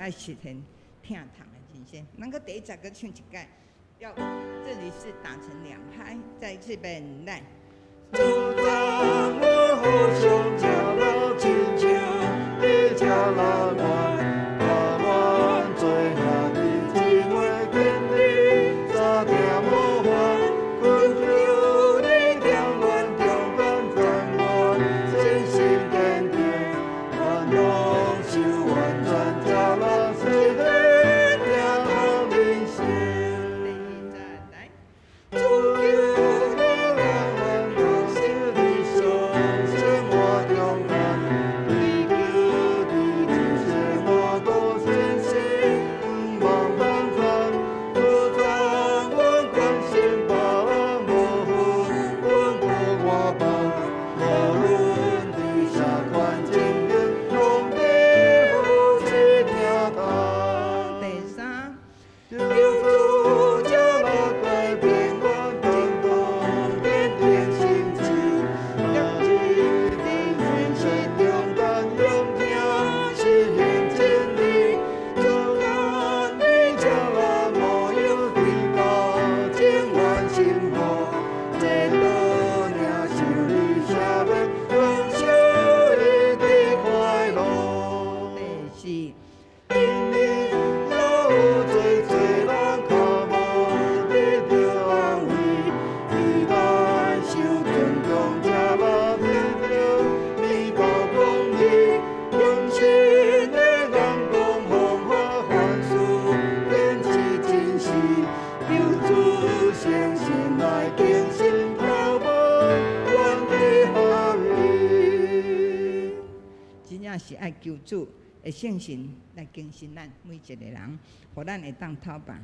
愛實現疼痛的人生。咱閣第一節閣唱一擺，要這裡是打成兩拍，再一次遍來。主讚我好像這老親像你這老願，甘願做兄弟姊妹堅定，三定模範，懇求你踮阮中間讚我信心堅定，願領受完全這老實現疼痛人生。第二節來。主求你讓阮同心理想生活中間，祈求你這生活多信心，毋忘萬番，主讚阮關心別人無分，阮無外放，無論佇啥款情形，攏得扶持疼痛。第三。求主這來改變阮感動，堅定心志，讓你佇人生中間用疼實現真理。主願你這來模樣提高，情願幸福，這道領受你赦免，享受你的快樂。第四。因你也有做做人較無得著安慰，期待受尊重，才來得著美高公義，用新的眼光方法，凡事堅持真實，求主誠心來更新頭目，願意合一。真正是愛求主的聖神來更新咱每一个人，予咱會當透白，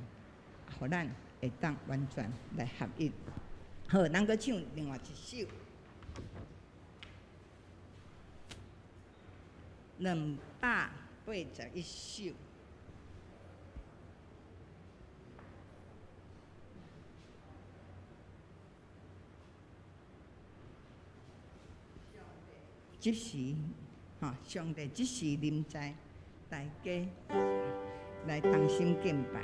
予咱會當完全來合一。好，咱閣唱另外一首，281首。這時，吼，上帝這時臨在，大家來同心敬拜。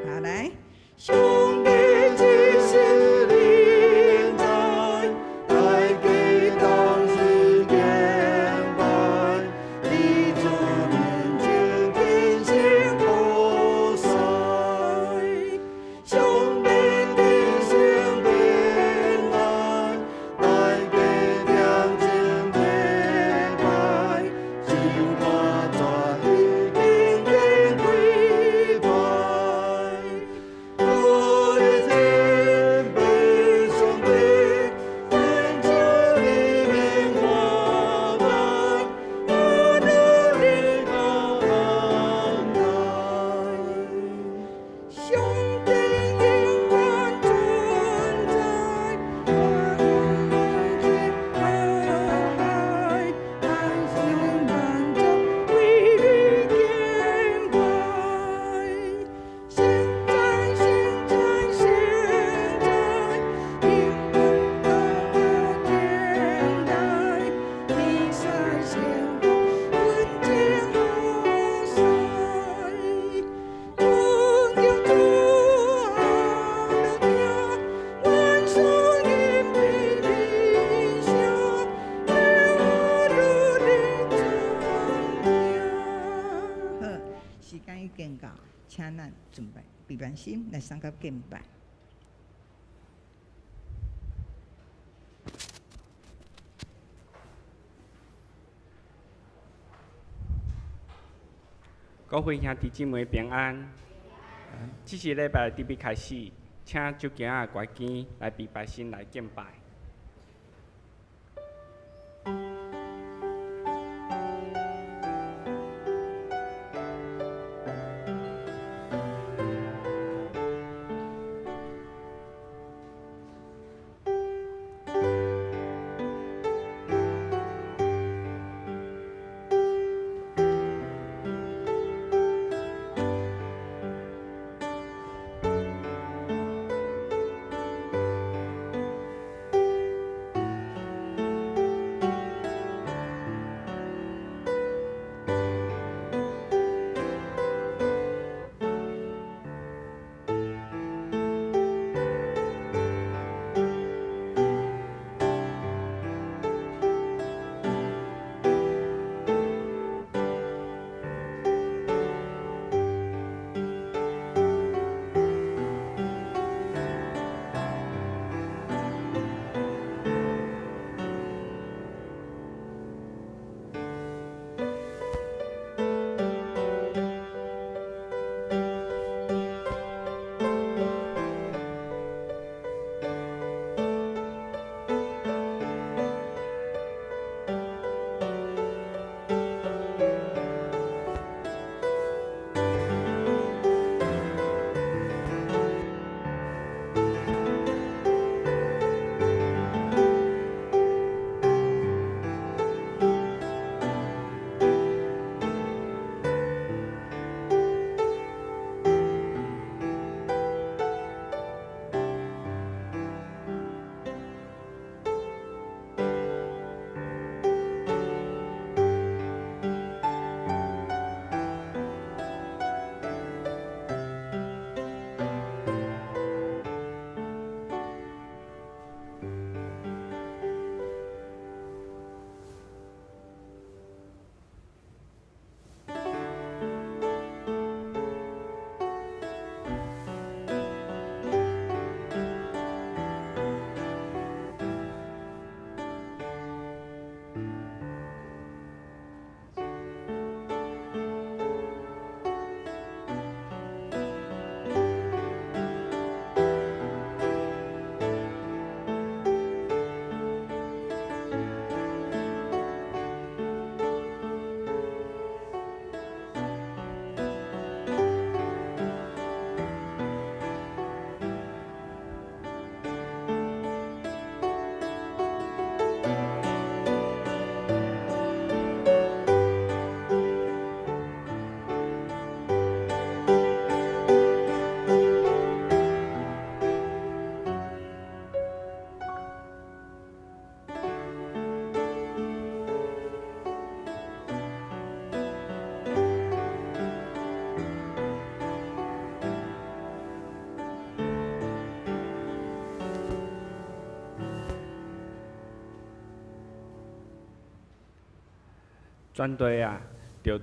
好，來。上帝這時臨在，大家同心敬拜，佇主面前虔誠服侍。上帝的聖殿內，大家踮前禮拜，心肝全意敬虔跪拜。我的天父上帝，願主你免看待，我努力到安來。上帝永遠存在，萬千愛，愛心萬族為你敬拜。現在，現在，現在，永遠到天來，彌撒幸福，純淨好賽。尊求主阿樂聽，萬事因彼彼聲，耶和的尊名。好，時間已經到，請咱準備備班心來送甲敬拜。各位兄弟姊妹平安。這是禮拜特別開始，請周囝仔趕緊來備拜心來敬拜。全地啊，著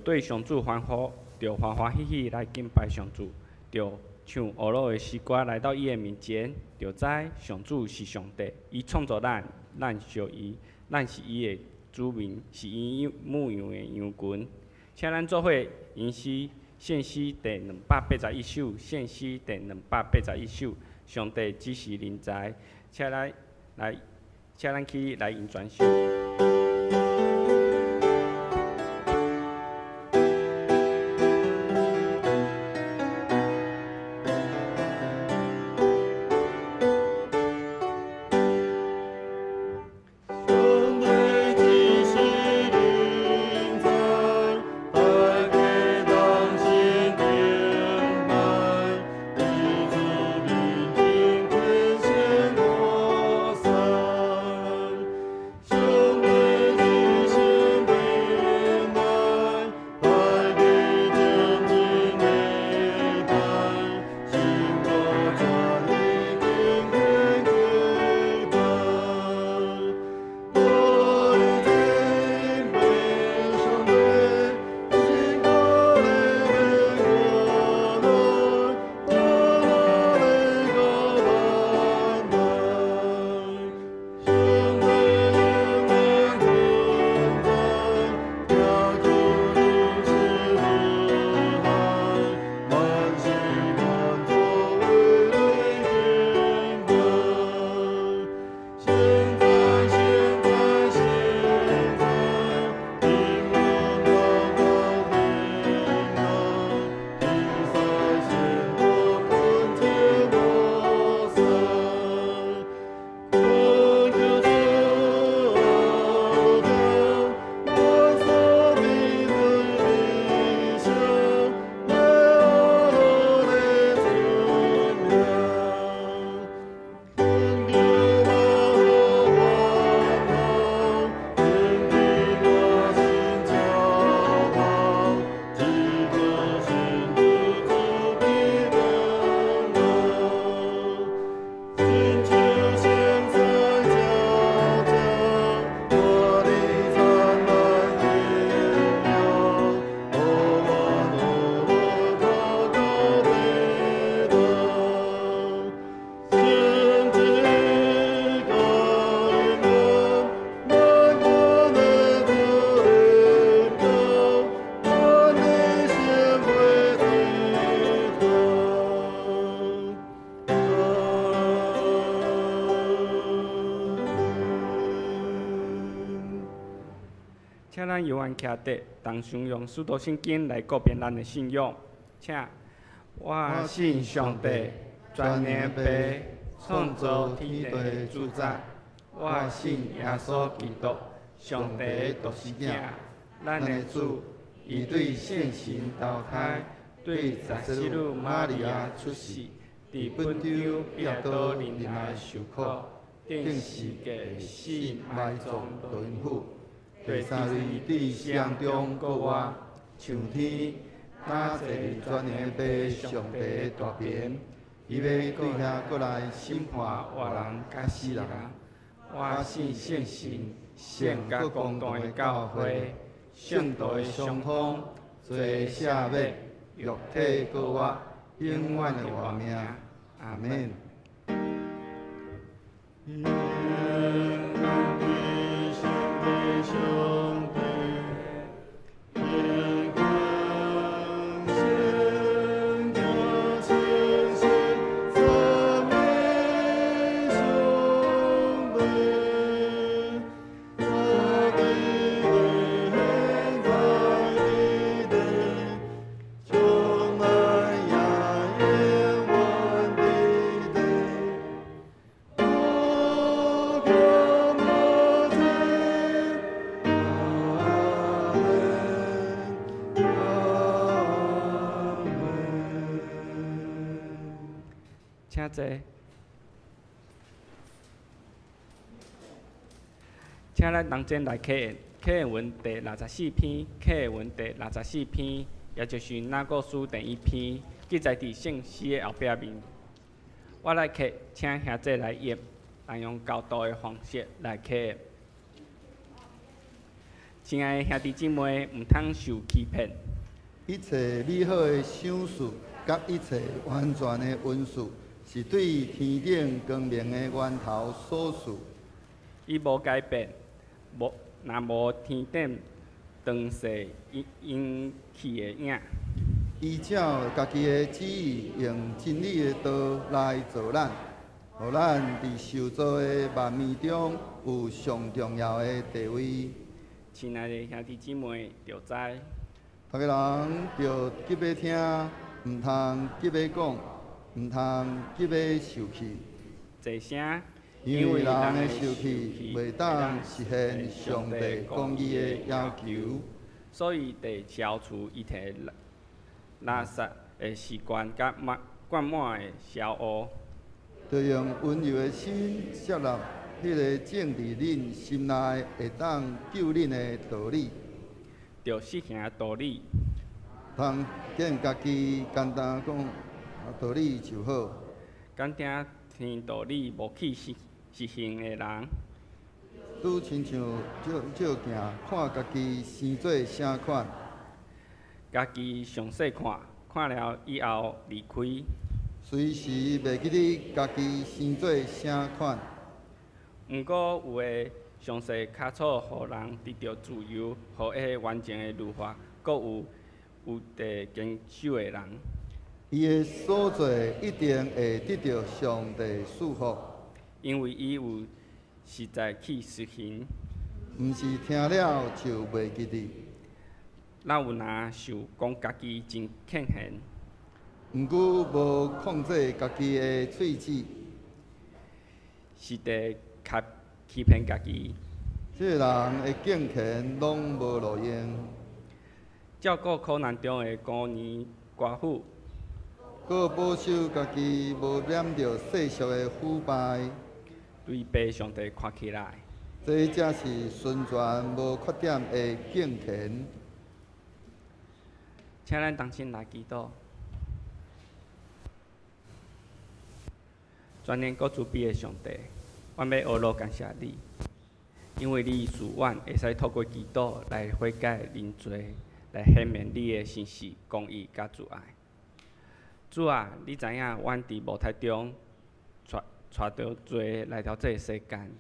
對上主歡呼，著歡歡喜喜來敬拜上主，著唱呵咾的詩歌來到伊的面前，著知上主是上帝，伊創造咱，咱屬伊，咱是伊的子民，是伊牧養的羊群。請咱做伙吟詩，獻詩第281首，獻詩第281首，上帝只是臨在，請咱來，請咱起來吟全首。上帝只是臨在，大家同心敬拜，以主面前天献歌颂。上帝只是臨在，大家虔誠禮拜，心肝全意敬虔跪拜。來敬拜上帝，心肝的我來，我來個上帝永遠存在，耶主是厲害，萬事萬做為你敬拜。現在現在現在，永遠高高平安，比賽先我看見我神，恳求主阿將，萬生命的理想，為我的尊榮。懇求萬王天地我心驕傲，只可信主主必能夠。尋求現在交加，我的燦爛榮耀，哦，我諾高高飛騰。先知高云萬國的主領導，萬里顯為地頭。請咱猶原徛佇，同常用使徒信經來告別咱的信仰。請，我信上帝，全能父，創造天地的主宰。我信耶穌基督，上帝的獨生子，咱的主，伊對聖神投胎，對十四女瑪利亞出世，佇本丟彼拉多忍耐受苦，釘十架死埋葬落陰府。第三日佇死人中復活，上天，今坐佇全能父上帝的大邊，伊欲對遐閣來審判活人佮死人。我信聖神、聖佮公道的教會，聖徒的相通，罪的赦免，肉體復活，永遠的活命。阿門。願的上帝，天光聖家聖聖讚美上帝，在地在地，充滿亞耶萬地地。我感阿門，阿門。請坐。請咱同齊來啟願，啟願文第64篇，啟願文第64篇，也就是雅各書第一篇，記載佇聖詩的後壁面。我來啟，請兄弟來譯，咱用交禱的方式來啟願。親愛的兄弟姊妹，毋通受欺騙。一切美好的賞賜，佮一切完全的恩賜，是對天頂光明的源頭所賜。伊無改變，無若無天頂長逝隱去的影。伊照家己的旨意，用真理的道來造咱，予咱佇受造的萬物中有上重要的地位。親愛的兄弟姊妹，著知。逐个人著急欲聽，毋通急欲講，毋通急欲受氣。濟聲，因為人的受氣袂當實現上帝公義的要求。所以得消除一切垃圾的習慣，佮滿灌滿的驕傲。著用溫柔的心接納彼个種佇恁心內會當救恁的道理。著實行道理。通見家己簡單講道理就好。敢聽聽道理無去實實行的人，拄親像照照鏡，看家己生做啥款。家己詳細看，看了以後離開。隨時袂記得家己生做啥款。毋過有的詳細尻措，予人得著自由，予彼完全的律法，閣有有地堅守的人。伊的所做一定會得著上帝賜福，因為伊有實在去實行。毋是聽了就袂記得。咱有若想講家己真敬虔，毋過無控制家己的喙齒，是佇較欺騙家己。這个人的敬虔攏無路用。照顧苦難中的孤兒寡婦，閣保守家己無染著世俗的腐敗，對被上帝看起來，這才是純全無缺點的敬虔。請咱同心來祈禱。全能閣慈悲的上帝，阮欲呵咾感謝你，因為你賜阮會使透過祈禱來悔改認罪，來顯明你的信實、公義佮慈愛。主啊，你知影阮佇母胎中帶帶著罪來到這个世間，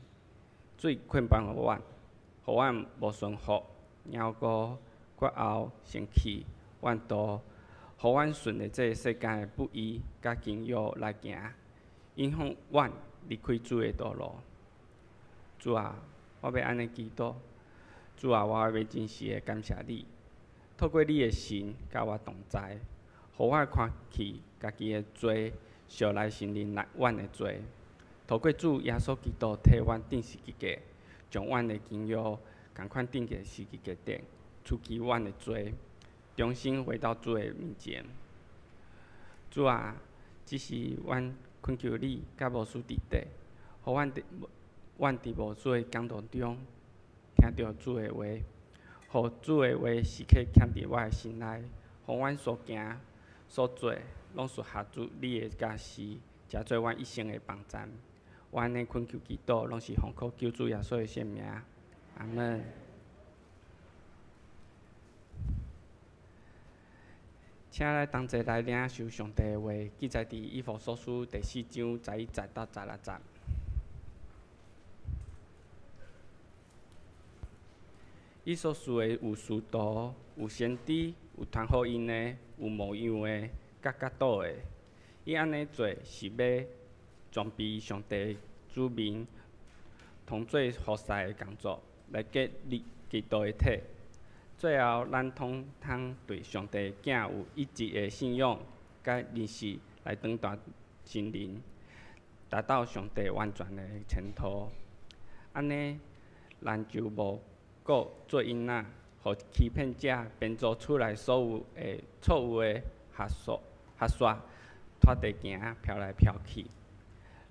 罪捆綁予阮，予阮無順服，拗過過後生氣、怨妒，予阮順著這个世間的不義佮情欲來行，影響阮離開主的道路。主啊，我欲按呢祈禱。主啊，我欲真實的感謝你，透過你的神佮我同在，予我看去家己的罪，惜來承認阮的罪。透過主耶穌基督替阮釘十字架，將阮的情欲仝款釘佇十字架頂，除去阮的罪，重新回到主的面前。主啊，只是阮懇求你，佮牧師佇底，予阮佇阮佇牧師的講道中聽著主的話，予主的話時刻徛佇我的心內，予阮所行所做，攏屬合主你的教示，成做阮一生的幫贊。我按呢懇求祈禱，攏是奉靠救主耶穌的聖名。阿門。請咱同齊來領受上帝的話，記載佇以弗所書第四章十一節到十六節。伊所賜的有使徒，有先知，有傳福音的，有牧養的，佮教導的。伊按呢做是欲裝備上帝子民，通做服侍的工作，來建立基督的體。最後，咱通通對上帝囝有一致的信仰，佮認識來長大成人，達到上帝完全的前途。按呢，咱就無閣做囡仔，予欺騙者編造出來所有的錯誤的學說，學說拖地行，飄來飄去。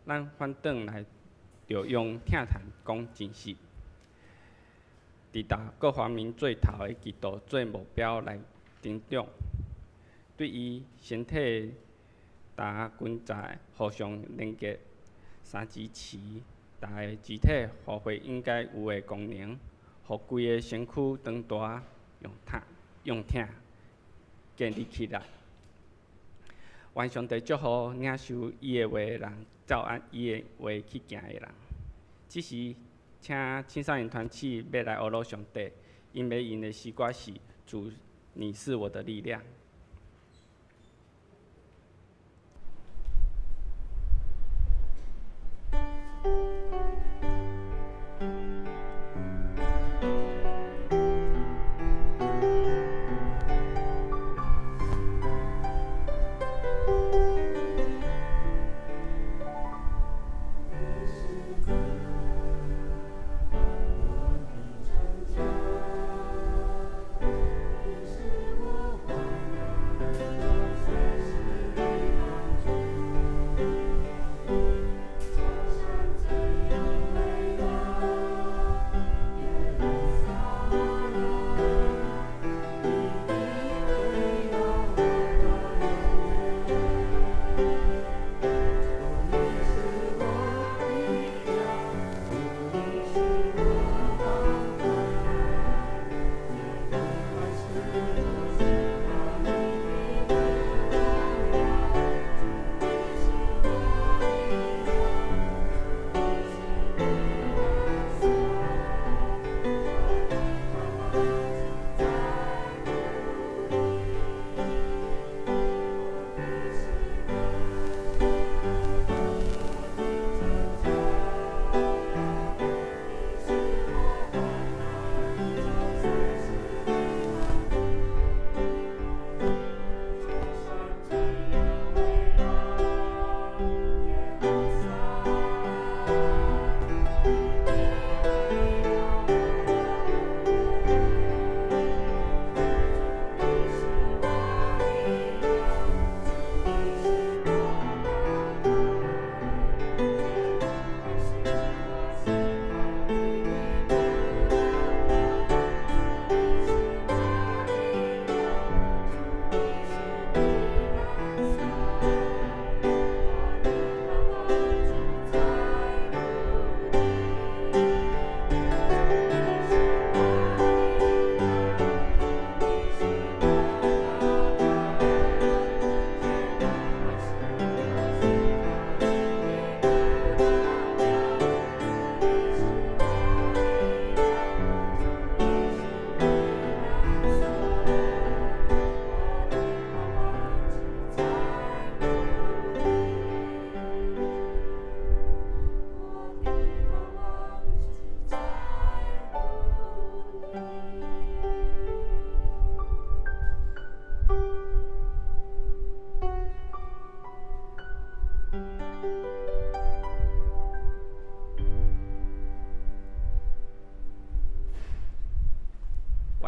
咱反轉來，著用疼痛講真實，直達各方面做頭的基督做目標來成長。對伊身體逐筋節互相連結，相支持，逐个肢體發揮應該有的功能，予規个身軀長大用疼用疼建立起來。願上帝祝福領受伊的話的人，照按伊的話去行的人。這時，請青少年團契欲來呵咾上帝，𪜶欲吟的詩歌是：主，你是我的力量。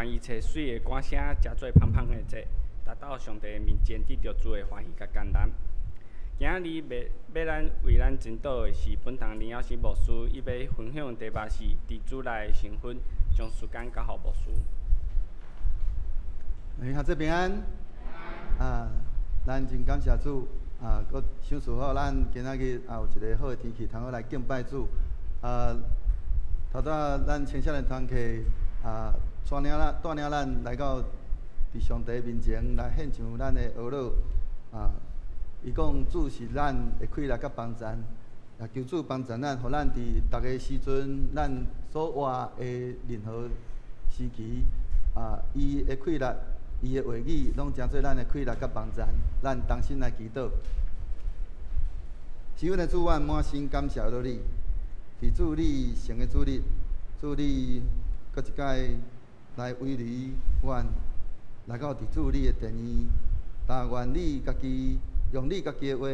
願一切媠的歌聲，成做芳芳的祭，達到上帝的面前，得著主的歡喜佮甘甜。今仔日欲咱為咱證道的是本堂林耀新牧師，伊欲分享的題目是佇主內的身份，將時間交予牧師。欸，下晝平安。啊，咱真感謝主，啊，閣賞賜予咱今仔日啊有一个好的天氣，通好來敬拜主。啊，頭拄仔咱青少年團契啊，帶領咱來到佇上帝面前來獻上咱的呵咾。啊，伊講主是咱的氣力佮幫贊，也求主幫贊咱，予咱佇逐个時陣，咱所活的任何時期，啊，伊的氣力、伊的話語，攏成做咱的氣力佮幫贊。咱同心來祈禱。是阮的主，阮滿心感謝著你。佇主你聖的主日，主你閣一擺來委離阮，來到佇主你的殿院，但願你家己用你家己的話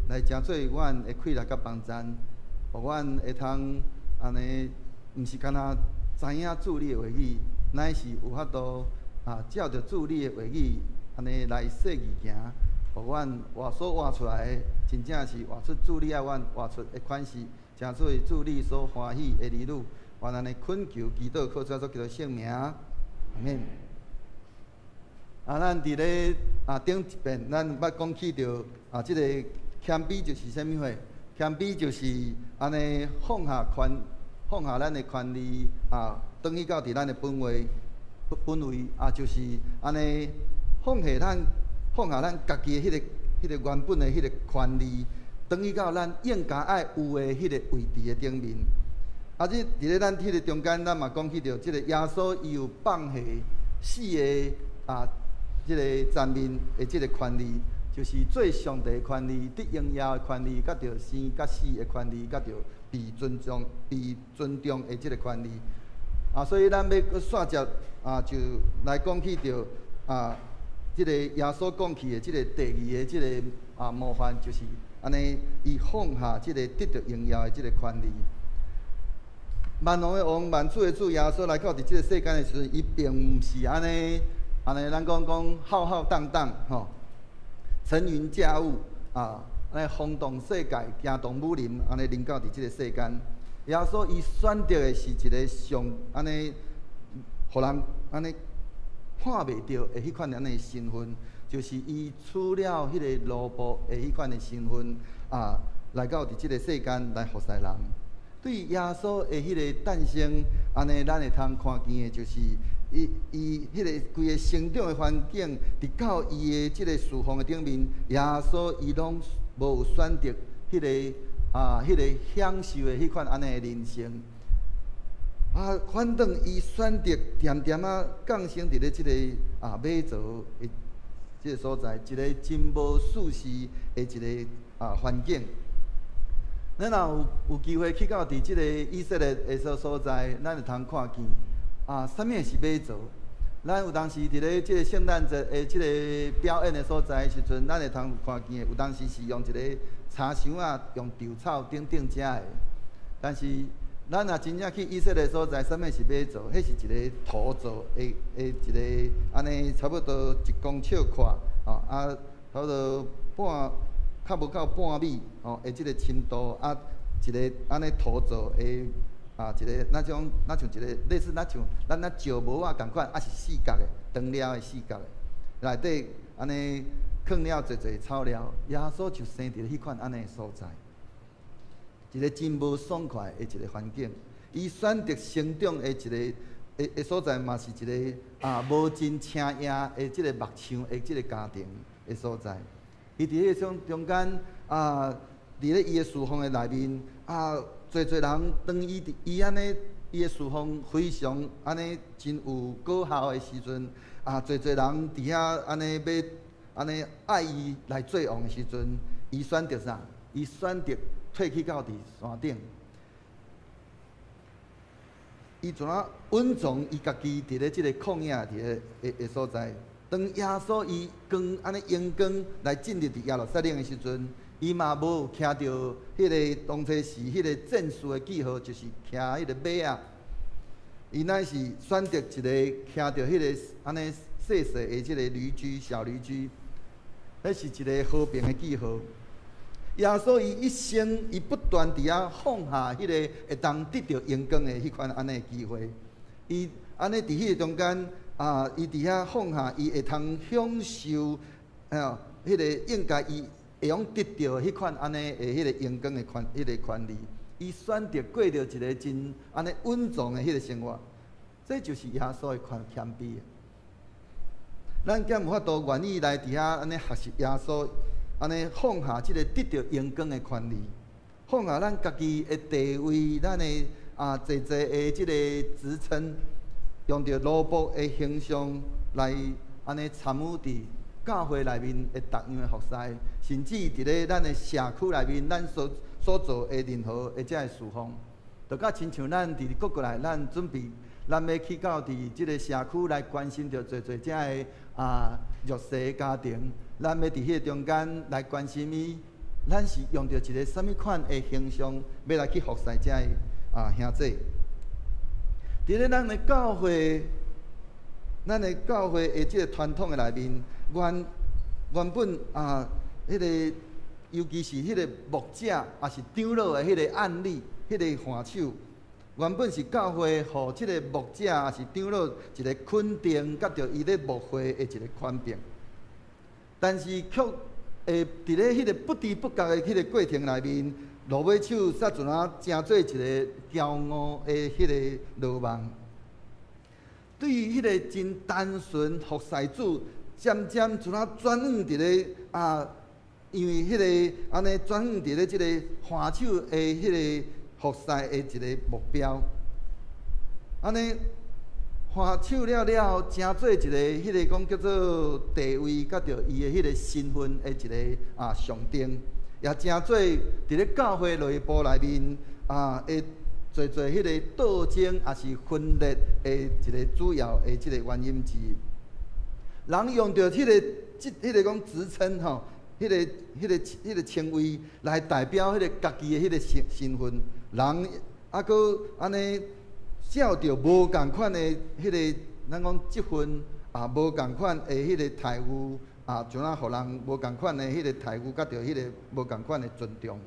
來成做阮的氣力佮幫贊，予阮會通按呢，毋是干焦知影主你的話語，乃是有法度啊，照著主你的話語按呢來細意行，予阮活所活出來的，真正是活出主你愛阮活出的款式。成做主你所歡喜的兒女，願按呢懇求祈禱，靠主耶穌基督聖名，阿們。啊，咱佇咧啊頂一遍，咱捌講起著啊，這個謙卑就是啥物貨？謙卑就是按呢放下權，放下咱的權利啊，轉去到佇咱的本位本位啊，就是按呢放下咱放下咱家己的彼個原本的彼個權利，轉去到咱應該愛有的彼個位置的頂面。啊，這佇咧咱彼個中間，咱嘛講起著這個耶穌伊有放下四个啊，這個層面的這個權利，就是做上帝的權利、得榮耀的權利，佮著生佮死的權利，佮著被尊重的這個權利。啊，所以咱欲閣煞接啊，就來講起著啊，這個耶穌講起的這個第二個這個啊模範，就是按呢，伊放下這個得著榮耀的這個權利。萬王的王、萬主的主耶穌來到佇這個世間的時陣，伊並毋是按呢，按呢，咱講講浩浩蕩蕩吼，騰雲駕霧啊，按呢轟動世界、驚動武林，按呢臨到佇這個世間。耶穌伊選擇的是一個上按呢，予人按呢看袂著的彼款按呢身份，就是伊取了彼個奴僕的彼款的身份啊，來到佇這個世間來服侍人。對耶穌的彼個誕生，按呢，咱會通看見的就是伊彼個規个成長的環境，直到伊的這個侍奉的頂面，耶穌伊攏無有選擇彼個享受的彼款按呢的人生。啊，反轉伊選擇恬恬仔降生佇咧這個啊馬槽的這個所在，一個真無舒適的一個啊環境。咱若有機會去到佇這個以色列的所在，咱會通看見啊，啥物是馬槽？咱有當時佇咧這個聖誕節的這個表演的所在的時陣，咱會通看見的，有當時是用一個柴箱仔，用稻草等等遮的。但是咱若真正去以色列所在，啥物是馬槽？彼是一個土做的一個，按呢差不多1公尺闊，吼啊，差不多半。較無夠半米吼，的這個深度啊，一個按呢土做的啊，一個若種若像一個類似若像咱若石模仔仝款，啊是四角的，長了的四角的，內底按呢囥了濟濟草料，耶穌就生佇彼款按呢所在，一個真無爽快的一個環境。伊選擇成長的一個的所在，嘛是一個啊無真請業的這個木匠的這個家庭的所在。伊佇彼個中中間啊，佇咧伊的侍奉的內面啊，濟濟人當伊佇伊按呢，伊的侍奉非常按呢真有果效的時陣，啊，濟濟人佇遐按呢欲按呢愛伊來做王的時陣，伊選擇啥？伊選擇退去到佇山頂。伊怎啊隱藏伊家己佇咧這個曠野佇咧的的所在？當耶穌伊光按呢榮光來進入佇耶路撒冷的時陣，伊嘛無騎著彼個當初時彼個戰士的記號，就是騎彼個馬仔。伊乃是選擇一個騎著彼個按呢細細的這個驢駒，小驢駒，彼是一個和平的記號。耶穌伊一生，伊不斷佇遐放下彼個會當得著榮光的彼款按呢的機會。伊按呢佇彼個中間啊，伊佇遐放下，伊會通享受啊，彼個應該伊會用得著彼款按呢的彼個榮光的權，彼個權利。伊選擇過著一個真按呢穩重的彼個生活，這就是耶穌的謙謙卑。咱敢有法度願意來佇遐按呢學習耶穌，按呢放下這個得著榮光的權利，放下咱家己的地位，咱的啊濟濟的這個職稱，用著奴僕的形象來按呢參與佇教會內面的逐樣的服侍，甚至佇咧咱的社區內面，咱所做的任何的這个侍奉，就佮親像咱佇國國內，咱準備咱欲去到佇這个社區來關心著濟濟遮个啊弱勢家庭，咱欲佇彼個中間來關心伊，咱是用著一個啥物款的形象，欲來去服侍遮个啊兄弟。佇咧咱的教會，咱的教會的這个傳統的內面，原本啊，彼個尤其是彼個牧者，抑是長老的彼個按立，彼個按手，原本是教會予這个牧者抑是長老一個肯定，佮著伊咧牧會的一個權柄。但是卻會佇咧彼個不知不覺的彼個過程內面，落尾手煞陣仔成做一個驕傲的彼個羅網。對彼个真單純服侍主，漸漸就若轉往佇咧啊，因為彼个按呢轉往佇咧這个看守的彼个服侍的一个目標。按呢看守了了後，成做一个彼个講叫做地位，佮著伊的彼个身份的一个象徵，也成做佇咧教會內部內面會濟濟彼个鬥爭，抑是分裂的一個主要的這個原因之一。人用著彼个這彼个講職稱吼，彼个稱謂來代表彼个家己的彼个身份，人猶閣按呢照著無仝款的彼个，咱講職分啊，無仝款的彼个待遇啊，像若予人無仝款的彼个待遇，佮著彼个無仝款的尊重。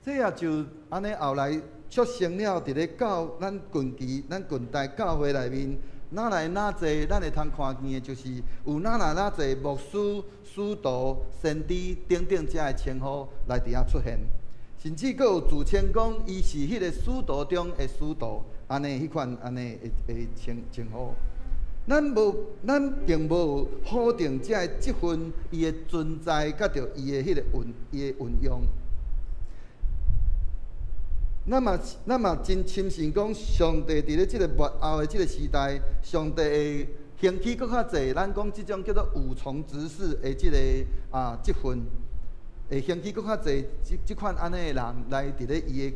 這也就按呢後來促成了佇咧教咱近期、咱近代教會內面，哪來哪濟，咱會通看見的，就是有哪來哪濟牧師、使徒、先知等等遮的稱呼來佇遐出現，甚至閣有自稱講伊是彼个使徒中的使徒，按呢彼款按呢的稱呼。咱無，咱並無否定遮个職分伊的存在，佮著伊的彼个運用。咱嘛真深信講，上帝佇咧這個末後的這個時代，上帝會興起閣較濟，咱講這種叫做五重職事的這個職分，會興起閣較濟這款按呢的人來佇咧伊的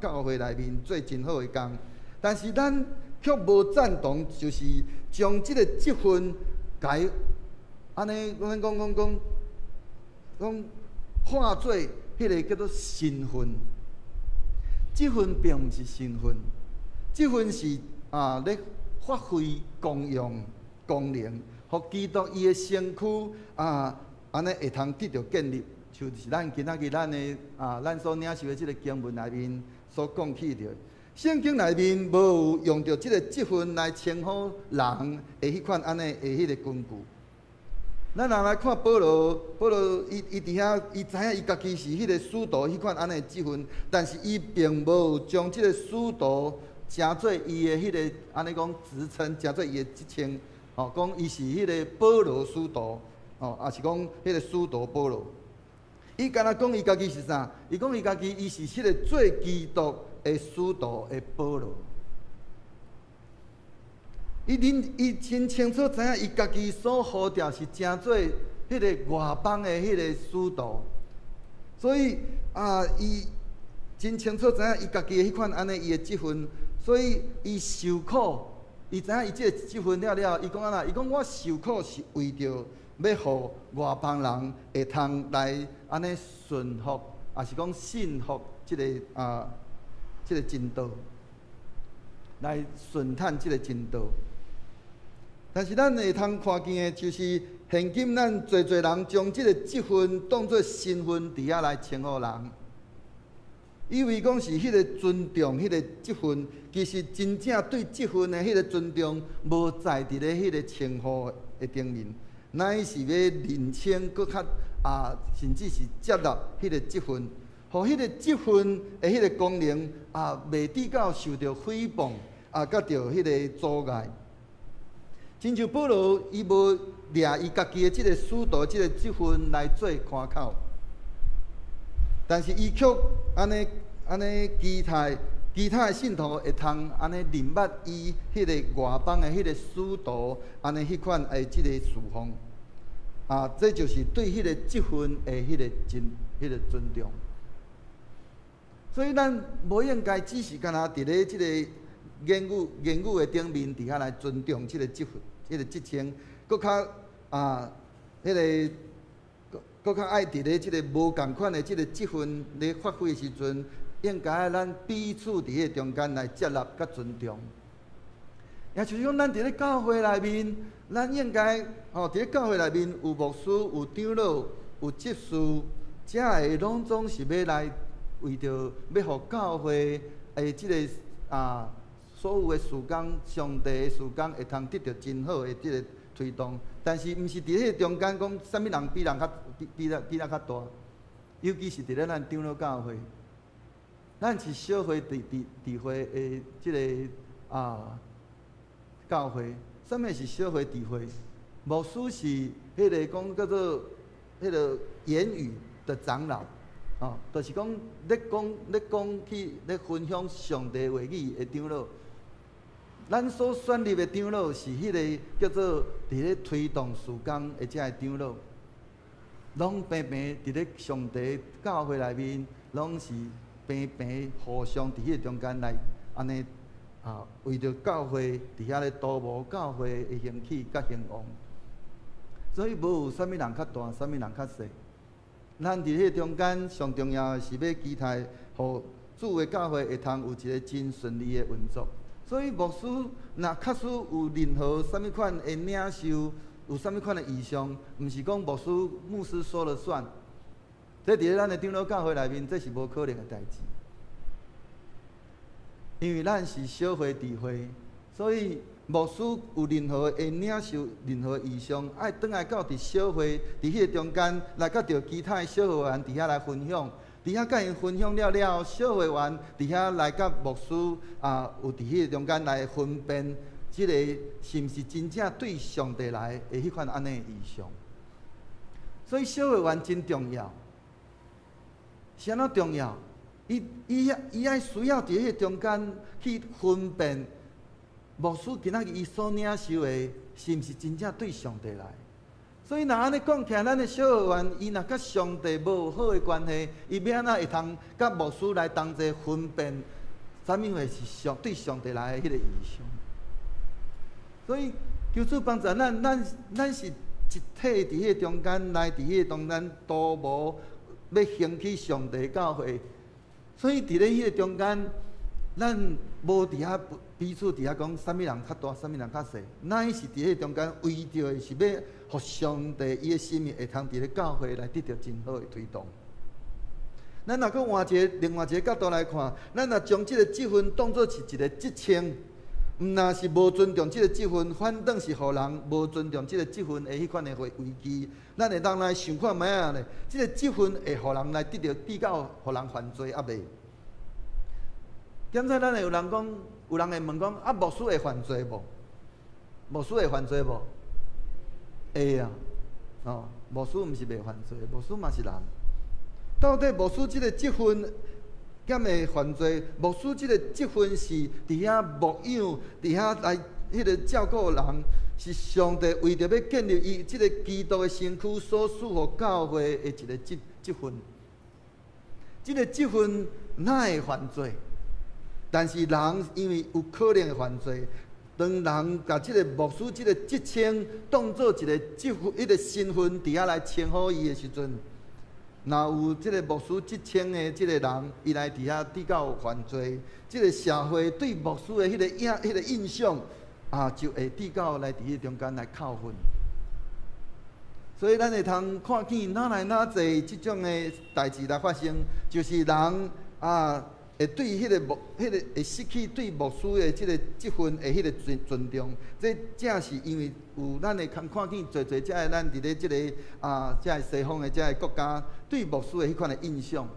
教會內面做真好的工。但是咱卻無贊同，就是將這個職分共伊按呢，咱講化做彼个叫做身份。職分並毋是身份，職分是咧發揮功用、功能，予基督伊的身軀按呢會通得著建立，就是咱今仔日咱的咱所領受的這个經文內面所講起著。聖經內面無用著這个職分來稱呼人的彼款按呢的彼个根據。咱若來看保羅，保羅伊佇遐，伊知影伊家己是彼个使徒彼款按呢職分，但是伊並無將這个使徒成做伊的彼个按呢講職稱，成做伊的職稱，吼，講伊是彼个保羅使徒，吼，抑是講彼个使徒保羅。伊敢若講伊家己是啥？伊講伊家己，伊是彼个做基督的使徒的保羅。伊真清楚知影，伊家己所呼召是成做彼个外邦的彼个使徒，所以伊真清楚知影伊家己的彼款按呢伊的職分，所以伊受苦，伊知影伊這個職分了了，伊講按怎？伊講我受苦是為著欲予外邦人會通來按呢順服，抑是講信服這個真道，來順趁這個真道。但是咱會通看見的，就是現今咱濟濟人將這個職分當做身份，佇遐來稱呼人，以為講是彼個尊重彼個職分，其實真正對職分的彼個尊重，無在佇咧彼個稱呼的頂面，乃是欲認清閣較甚至是接納彼個職分，予彼個職分的彼個功能袂致到受著誹謗佮著彼個阻礙。親像保羅，伊無掠伊家己的這个使徒這个職分來做誇口，但是伊卻按呢按呢期待其他的信徒會通按呢認捌伊彼个外邦的彼个使徒按呢彼款的這个侍奉，這就是對彼个職分的彼个真彼个尊重。所以咱無應該只是干焦佇咧這个言語的頂面佇遐來尊重這个職分、這个職稱，閣較彼个閣較愛佇咧這个無仝款的這个職分咧發揮的時陣，應該咱彼此佇彼个中間來接納佮尊重。也就是講，咱佇咧教會內面，咱應該佇咧教會內面有牧師、有長老、有執事，遮个攏總是欲來為著欲予教會的這个所有的事工，上帝的事工會通得著真好的這个推動。但是，毋是佇彼个中間講，啥物人比人較比比咱比咱較大，尤其是佇咧咱長老教會，咱是小會佇會的這个。教會，啥物是小會智慧？牧師是彼个講叫做彼个言語的長老，哦，就是講咧講咧講去咧分享上帝話語的長老。咱所選立的長老是彼个叫做佇咧推動事工的這个長老，攏平平佇咧上帝教會內面，攏是平平互相佇彼个中間來按呢啊，為著教會佇遐咧圖謀教會的興起佮興旺。所以無有啥物人較大，啥物人較細。咱佇彼個中間上重要的是欲期待，予主的教會會通有一個真順利的運作。所以牧師若確實有任何啥物款的領袖，有啥物款的異象，毋是講牧師牧師說了算。這佇咧咱的長老教會內面，這是無可能的代誌。因為咱是小會智慧，所以牧師有任何的領袖、任何異象，愛轉來到佇小會佇彼個中間來佮著其他的小會員佇遐來分享，佇遐佮𪜶分享了了後，小會員佇遐來佮牧師啊，有佇彼個中間來分辨，這個是毋是真正對上帝來的彼款按呢異象。所以小會員真重要，是按怎重要？伊伊伊愛需要佇彼個中間去分辨。牧師今仔日伊所領受的，是毋是真正對上帝來？所以若按呢講起來，咱的小會員伊若佮上帝無好的關係，伊欲按怎會通佮牧師來同齊分辨，啥物貨是上對上帝來的彼個異象？所以求主幫助咱，咱咱是一體佇彼個中間來，佇彼個中間圖謀欲興起上帝教會。所以佇咧彼個中間，咱無佇遐彼此佇遐講啥物人較大，啥物人較細，咱是佇彼個中間為著的是欲予上帝伊的心意會通佇咧教會來得著真好的推動。咱若閣換一個另外一個角度來看，咱若將這個職分當做是一個職稱，毋若是無尊重這個職分，反轉是予人無尊重這個職分的彼款的危機。咱會當來想看覓仔咧？這個職分會予人來得著比較，予人犯罪猶未？現在咱會有人講，有人會問講：啊，牧師會犯罪無？牧師會犯罪無？會啊，哦，牧師毋是袂犯罪，牧師嘛是人。到底牧師這個職分敢會犯罪？牧師這個職分是佇遐牧養，佇遐來彼個照顧人，是上帝為著欲建立伊這個基督的身軀所賜予教會的一個職職分。這個職分哪會犯罪？但是人因為有可能會犯罪，當人共這個牧師這個職稱當做一個職分、一個身份佇遐來稱呼伊的時陣，若有這個牧師職稱的這個人，伊來佇遐比較犯罪，這個社會對牧師的彼個影、彼個印象啊，就會比較來佇彼中間來扣分。所以咱會通看見哪來哪濟這種的代誌來發生，就是人啊，會對彼個牧、彼個會失去對牧師的這個職分的彼個尊尊重，這正是因為有咱會通看見濟濟這个咱佇咧這個啊，這个西方的這个國家對牧師的彼款的印象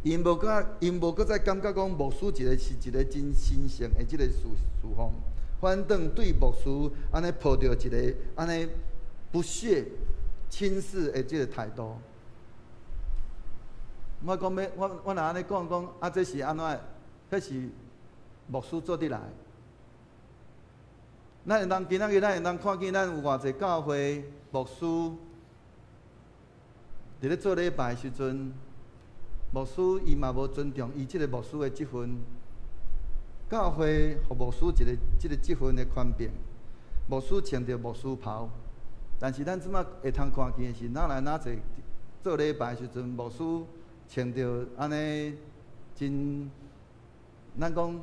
，𪜶無閣𪜶無閣再感覺講牧師一個是一個真神聖的這個事事奉，反轉對牧師按呢抱著一個按呢不屑、輕視的這個態度。我講欲，我我若按呢講講，啊，這是按怎？彼是牧師做得來。咱會當今仔日，咱會當看見咱有偌濟教會牧師，佇咧做禮拜的時陣，牧師伊嘛無尊重伊這個牧師的職分，教會予牧師一個這個職分的權柄，牧師穿著牧師袍，但是咱這馬會通看見的是，哪來哪濟做禮拜的時陣，牧師穿著按呢真，咱講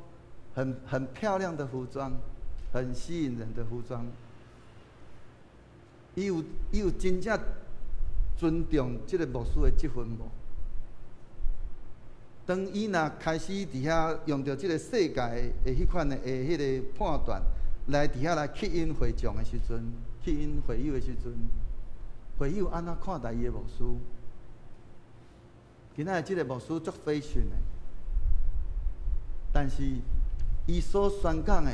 很很漂亮的服裝，很吸引人的服裝。伊有伊有真正尊重這個牧師的職分無？當伊若開始佇遐用著這個世界的彼款的彼個判斷來佇遐來吸引會眾的時陣，吸引會友的時陣，會友按怎看待伊的牧師？今仔日這個牧師足 fashion 的，但是伊所宣講的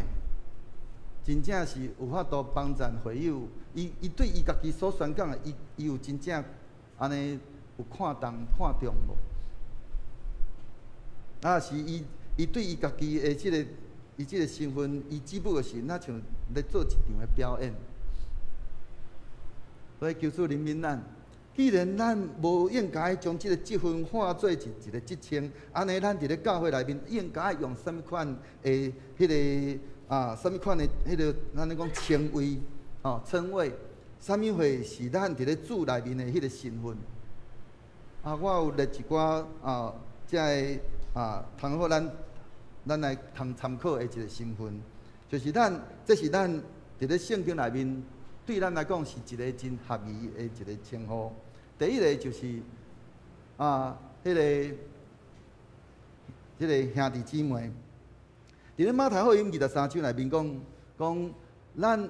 真正是有法度幫贊會友。伊伊對伊家己所宣講的，伊伊有真正按呢有看重看重無？啊是伊伊對伊家己的這個伊這個身份，伊只不過是若像咧做一場的表演。所以求主憐憫咱。既然咱無應該將這個職分化做一一個職稱，按呢咱佇咧教會內面應該用啥物款的彼個啊，啥物款的彼個咱咧講稱謂，哦，稱謂，啥物貨是咱佇咧主內面的彼個身份？啊，我有列一寡啊，這个啊，通好咱咱來通參考的一個身份，就是咱這是咱佇咧聖經內面對咱來講是一個真合宜的一個稱呼。第一個就是啊，彼個兄弟姊妹，佇咧馬太福音23章內面講講，咱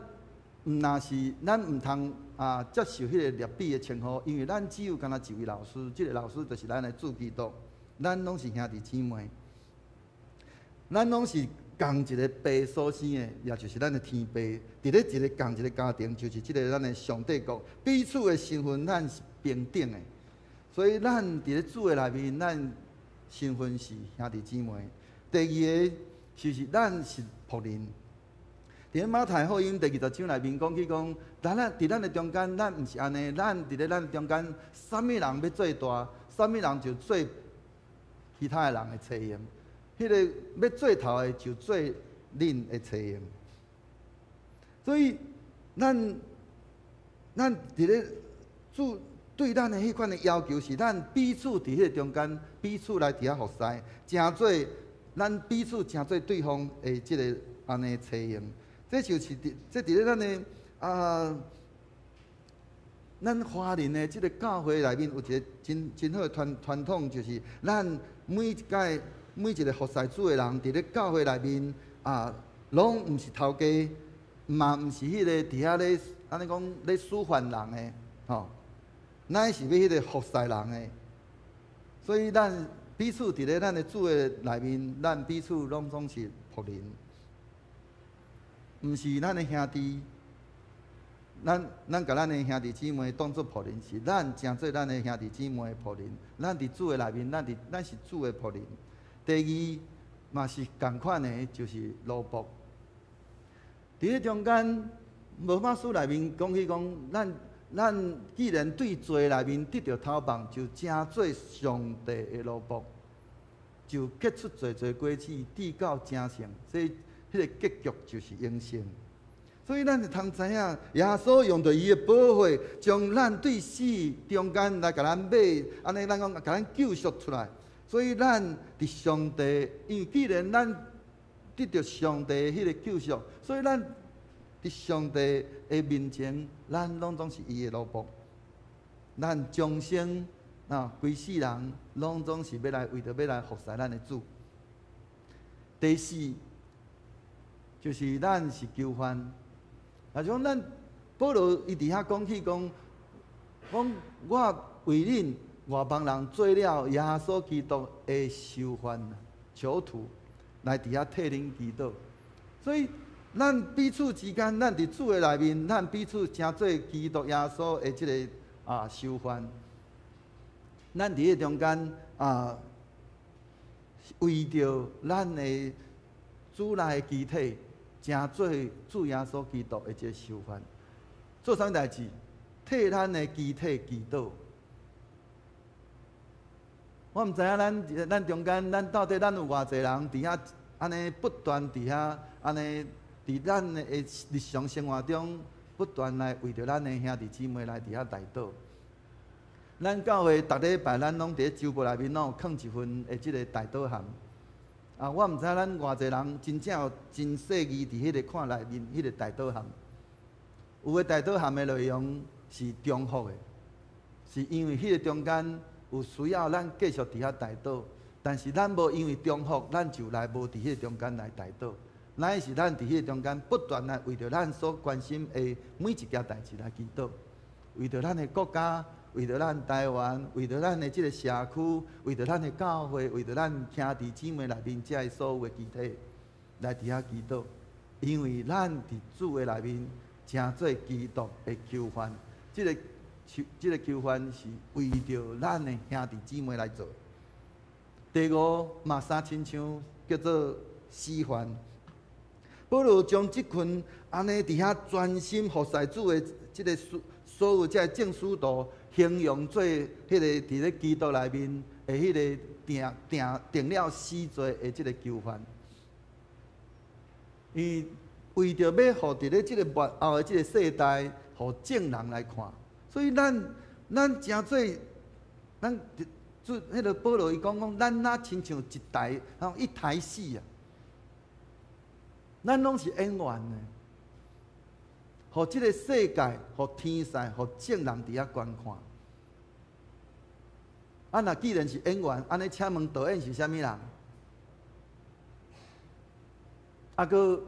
毋若是咱毋通啊接受彼個辣彼的稱呼，因為咱只有干焦一位老師，這個老師就是咱的主基督，咱攏是兄弟姊妹，咱攏是仝一個爸所生的，也就是咱的天爸，佇咧一個仝一個家庭，就是這個咱的上帝國，彼此的身份咱是平等的，所以咱佇咧主的內面，咱身份是兄弟姊妹。第二个就是咱是僕人。佇咧馬太福音第20章內面講起講，咱咱佇咱的中間，咱毋是按呢，咱佇咧咱中間，啥物人欲做大，啥物人就做其他的人的冊用。彼個欲做頭的就做恁的冊用。所以咱咱佇咧主對咱的彼款的要求是，咱彼此佇彼个中間，彼此來佇遐服侍，成做咱彼此成做對方的這个按呢冊用。這就是佇這佇咧咱的啊，咱華人的這个教會內面有一个真真好的傳傳統，就是咱每一屆每一个服侍主的人，佇咧教會內面啊，攏毋是頭家，嘛毋是彼個佇遐咧按呢講咧使喚人的，吼。乃是欲彼个服侍人的，所以咱彼此佇咧咱的主的內面，咱彼此攏總是僕人，毋是咱的兄弟。咱咱共咱的兄弟姊妹當做僕人，是咱成做咱的兄弟姊妹的僕人。咱佇主的內面，咱佇咱是主的僕人。第二嘛是仝款的，就是奴僕。佇咧中間，羅馬書內面講起講，咱。咱既然對罪內面得著偷放，就成做上帝的奴僕，就結出濟濟果子，直到成聖。所以，彼个結局就是永生。所以，咱就通知影，耶穌用著伊的寶血，將咱對死中間來共咱買，按呢咱講共咱救贖出來。所以，咱佇上帝，因為既然咱得著上帝彼个救贖，所以咱佇上帝的面前，咱攏總是伊的奴僕。咱終生啊，規世人攏總是欲來為著欲來服侍咱的主。第四，就是咱是囚犯。啊，像咱保羅伊佇遐講起講，講我為恁外邦人做了耶穌基督的囚犯、囚徒，來佇遐替恁祈禱。所以，咱彼此之間，咱佇主的內面，咱彼此成做基督耶穌的這个啊囚犯。咱佇彼中間啊，為著咱的主內的肢體，成做主耶穌基督的這个囚犯，做啥物代誌？替咱的肢體祈禱。我毋知影咱咱中間，咱到底咱有偌濟人佇遐按呢不斷佇遐按呢佇咱的日常生活中，不斷來為著咱的兄弟姊妹來佇遐代禱。咱教會逐禮拜，咱攏佇咧週報內面攏有囥一份的這个代禱函。啊，我毋知咱偌濟人真正有真細膩佇彼個看內面彼个代禱函。有的代禱函的內容是重複的，是因為彼个中間有需要咱繼續佇遐代禱，但是咱無因為重複，咱就來無佇彼个中間來代禱。乃是咱佇彼个中間不斷來為著咱所關心的每一件代誌來祈禱，為著咱的國家，為著咱台灣，為著咱的這个社區，為著咱的教會，為著咱兄弟姊妹內面這个所有的肢體來佇遐祈禱。因為咱佇主的內面，成做基督的囚犯。這個囚犯是為著咱的兄弟姊妹來做。第五嘛，相親像叫做死犯。保羅將這群按呢佇遐專心服侍主的這个所有這个眾使徒，形容做彼个佇咧基督內面的彼个定了死罪的這个囚犯。伊為著欲予佇咧這个末後的這个世代，予眾人來看，所以咱成做咱主彼个保羅伊講講，咱若親像一台，一台戲啊，咱攏是演員的，予這个世界、予天使、予眾人佇遐觀看。啊，若既然是演員，按呢請問導演是啥物人？啊，閣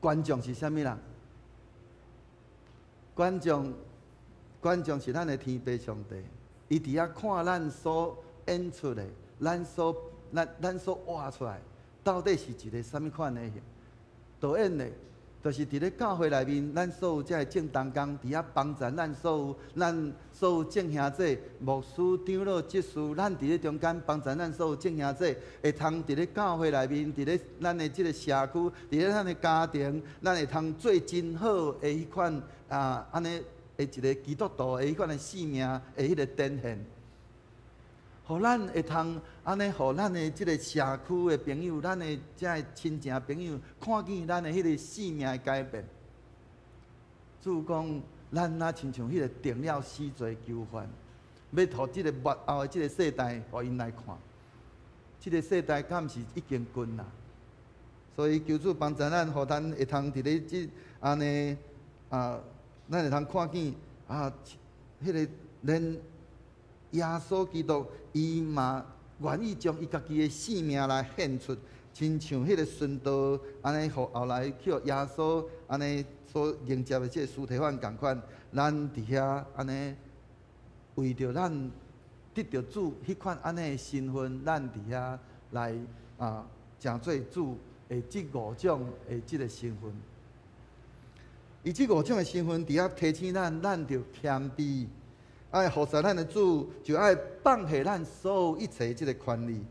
觀眾是啥物人？觀眾是咱的天父上帝，伊佇遐看咱所演出的，咱所活出來，到底是一个啥物款的戲？導演呢，就是佇咧教會內面，咱所有這个眾同工佇遐幫助咱所有眾兄弟、牧師、長老、執事，咱佇咧中間幫助咱所有眾兄弟，會通佇咧教會內面，佇咧咱的這个社區，佇咧咱的家庭，咱會通做真好的彼款啊，按呢的一个基督徒的彼款的生命的彼个展現。予咱會通按呢，予咱的這个社區的朋友，咱的這个親情朋友，看見咱的彼个生命的改變。主講，咱若親像彼个定了死罪囚犯，欲予這个末後的這个世代，予𪜶來看。這个世代敢毋是已經近啦？所以求主幫助咱，予咱會通佇咧這按呢啊，咱會通看見啊，彼个連耶穌基督，伊嘛願意將伊家己的性命來獻出，親像彼个殉道，按呢，予後來去予耶穌按呢所迎接的這个司提反仝款，咱佇遐按呢為著咱得著主彼款按呢的身份，咱佇遐來啊，成做主的這五種的這个身份。伊這五種的身份佇遐提醒咱，咱著謙卑。愛服侍咱的主，就愛放下咱所有一切這个權利。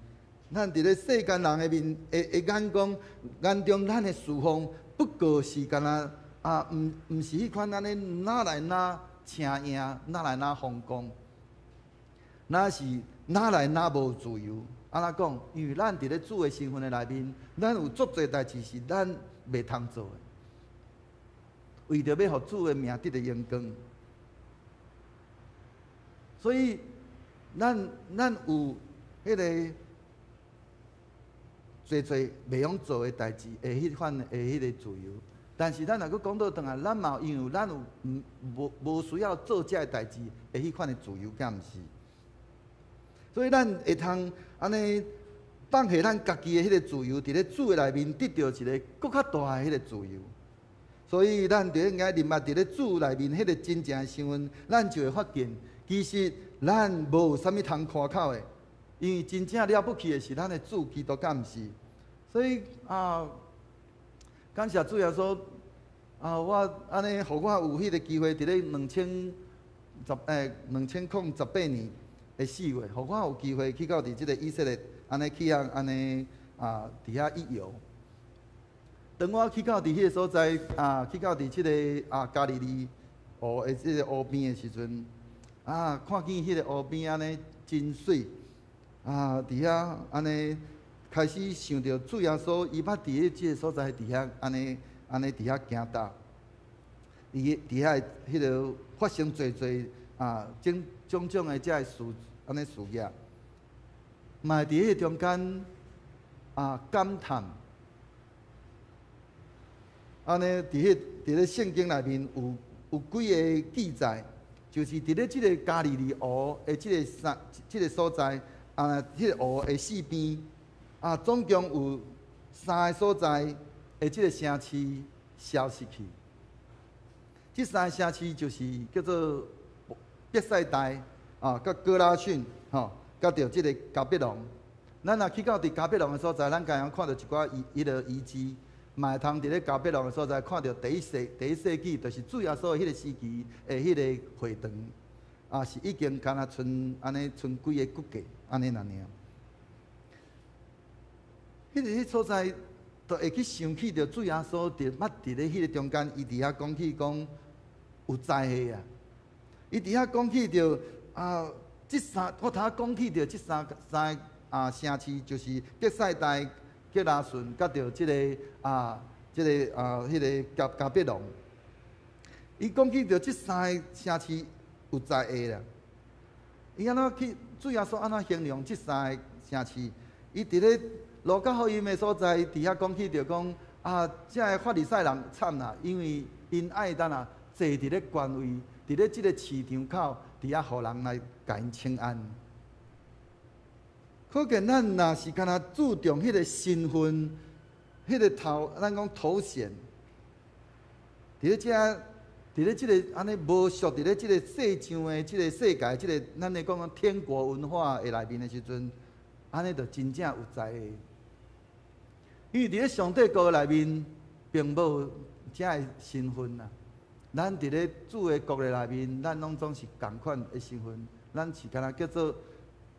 咱佇咧世間人的面的眼光眼中，咱的侍奉不過是干焦啊，毋是彼款按呢，哪來哪請贏，哪來哪風光，若是哪來哪無自由。按怎講？因為咱佇咧主的身份的內面，咱有足濟代誌是咱袂通做的，為著欲予主的名得著榮光。所以，咱有彼个濟濟袂用做的代誌，的彼款的彼个自由。但是咱若閣講倒轉來，咱嘛因為咱有無需要做這个代誌的彼款的自由，敢毋是？所以咱會通按呢放下咱家己的彼个自由，佇咧主的內面得著一个閣較大的彼个自由。所以咱就應該認捌佇咧主內面彼个真正的身份，咱就會發現，其實咱無有啥物通誇口的，因為真正了不起的是咱的主基督，敢毋是？所以啊，感謝主耶穌啊，我按呢，予我有彼个機會，佇咧2018年的4月，予我有機會去到佇這个以色列，按呢去遐按呢啊，佇遐一遊。當我去到佇彼个所在啊，去到佇這个啊加利利湖的這个湖邊的時陣，啊，看見彼个湖邊按呢真媠，啊，佇遐按呢開始想著主耶穌，伊捌佇這个所在佇遐按呢按呢佇遐行踏，伊佇遐彼个發生濟濟啊種種種的這个事按呢事業，嘛會佇彼個中間啊感嘆。按呢，佇咧聖經內面有幾个記載，就是佇咧這个加利利湖的這个山這个所在，啊，這个湖的四邊，啊，總共有三个所在的這个城市消失去。這三个城市就是叫做伯賽大，啊，佮哥拉汛，吼，佮著這个迦百農。咱若去到佇迦百農的所在，咱敢會看著一寡遺彼个遺跡。嘛會通佇咧迦百農的所在看著第一世紀，就是主耶穌彼個時期的彼個會堂，啊是已經敢若賰按呢賰幾个骨架按呢爾爾。彼所在，就會去想起著主耶穌佇捌佇咧彼个中間，伊佇遐講起講有災禍啊！伊佇遐講起著啊，這三我頭仔講起著這三個啊城市，就是伯賽大、革拉汛，佮著這个啊，這个啊，彼个迦百農。伊講起著這三个城市有災禍啦。伊按怎去？主耶穌按怎形容這三個城市？伊佇咧路加福音的所在，佇遐講起著講啊，這个法利賽人慘啦，因為𪜶愛按怎坐佇咧官位，佇咧這个市場口，佇遐予人來共𪜶請安。可見咱若是干焦注重彼个身份、彼个頭，咱講頭銜，佇咧這个按呢無屬佇咧這个世上的這个世界，這个咱咧講講天國文化的內面的時陣，按呢就真正有災禍。因為佇咧上帝國內面，並無這个身份啊。咱佇咧主的國的內面，咱攏總是仝款的身份，咱是敢若叫做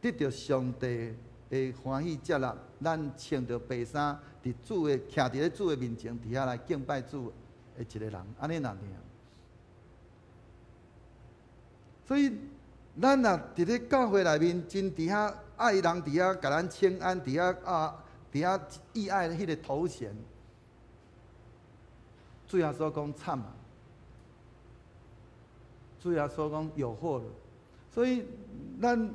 得著上帝的歡喜接納，咱穿著白衫，佇主的徛佇咧主的面前，佇遐來敬拜主的一个人，按呢爾爾。所以，咱若佇咧教會內面，真佇遐愛人，佇遐共咱請安，佇遐啊，佇遐意愛彼个頭銜，主耶穌講慘啊！主耶穌講有禍了。所以，咱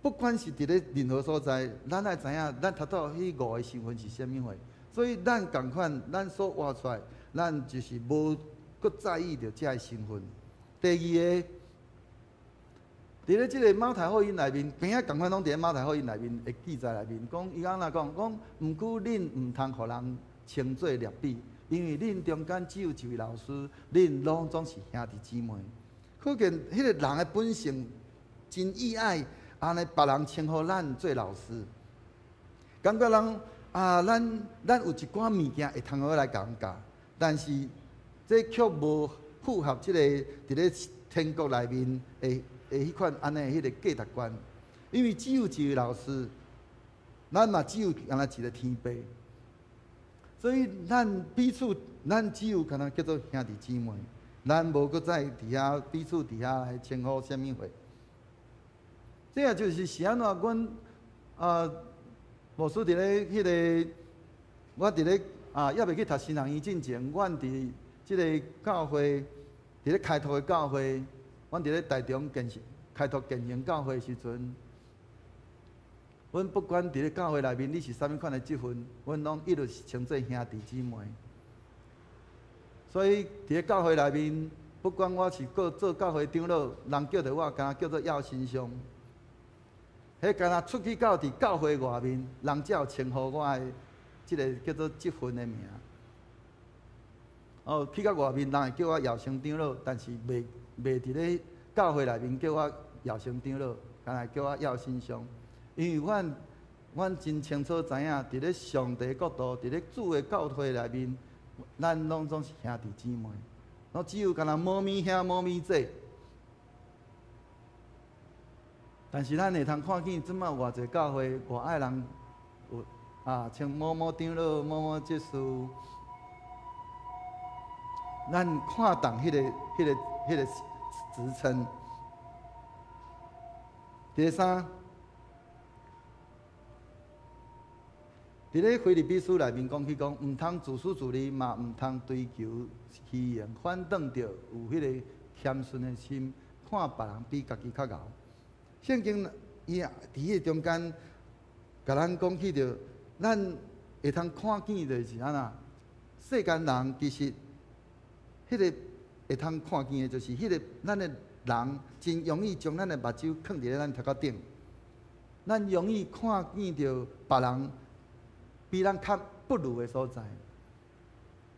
不管是佇咧任何所在，咱愛知影，咱頭拄彼五个身份是啥物貨。所以，咱仝款，咱所活出來，咱就是無閣在意著這个身份。第二个，佇咧這个馬太福音內面，邊仔仝款攏佇咧馬太福音內面的記載內面，講伊按怎講？講毋過恁毋通予人稱做辣彼，因為恁中間只有一位老師，恁攏總是兄弟姊妹。可見彼个人的本性真意愛按呢別人稱呼咱做老師，感覺人啊，咱有一寡物件會通好來共人教，但是這卻無符合這个佇咧天國內面的彼款按呢彼个價值觀，因為只有一个老師，咱嘛只有敢若一个天父，所以咱彼此，咱只有敢若叫做兄弟姊妹，咱無閣再佇遐彼此佇遐來稱呼啥物貨。這也就是是按怎阮啊，牧師佇咧彼个，我佇咧啊，猶未去讀神學院進前，阮佇這个教會，佇咧開拓的教會，阮佇咧台中建開拓建營教會的時陣，阮不管佇咧教會內面你是啥物款的職分，阮攏一律是稱做兄弟姊妹。所以佇咧教會內面，不管我是閣做教會長老，人叫著我，敢若叫做耀新兄。彼敢若出去到佇教會外面，人才有稱呼我的這个叫做職分的名。哦，去到外面，人會叫我耀生長老，但是袂佇咧教會內面叫我耀生長老，敢若叫我耀新兄。因為阮真清楚知影，佇咧上帝國度，佇咧主的教會內面，咱攏總是兄弟姊妹，攏只有敢若無物兄無物姐。但是咱會通看見，這擺偌濟教會，偌愛人有啊，像某某長老、某某執事，咱看重彼个職稱。第三，佇咧腓立比書內面講起講，毋通自私自利，嘛毋通追求虛榮，反轉著有彼個謙遜的心，看別人比家己較𠢕。聖經伊佇彼個中間，共咱講起著，咱會通看見就是按怎，世間人其實，彼個會通看見的，就是彼個咱的人真容易將咱的目睭囥佇咧咱頭殼頂，咱容易看見著別人比咱較不如的所在，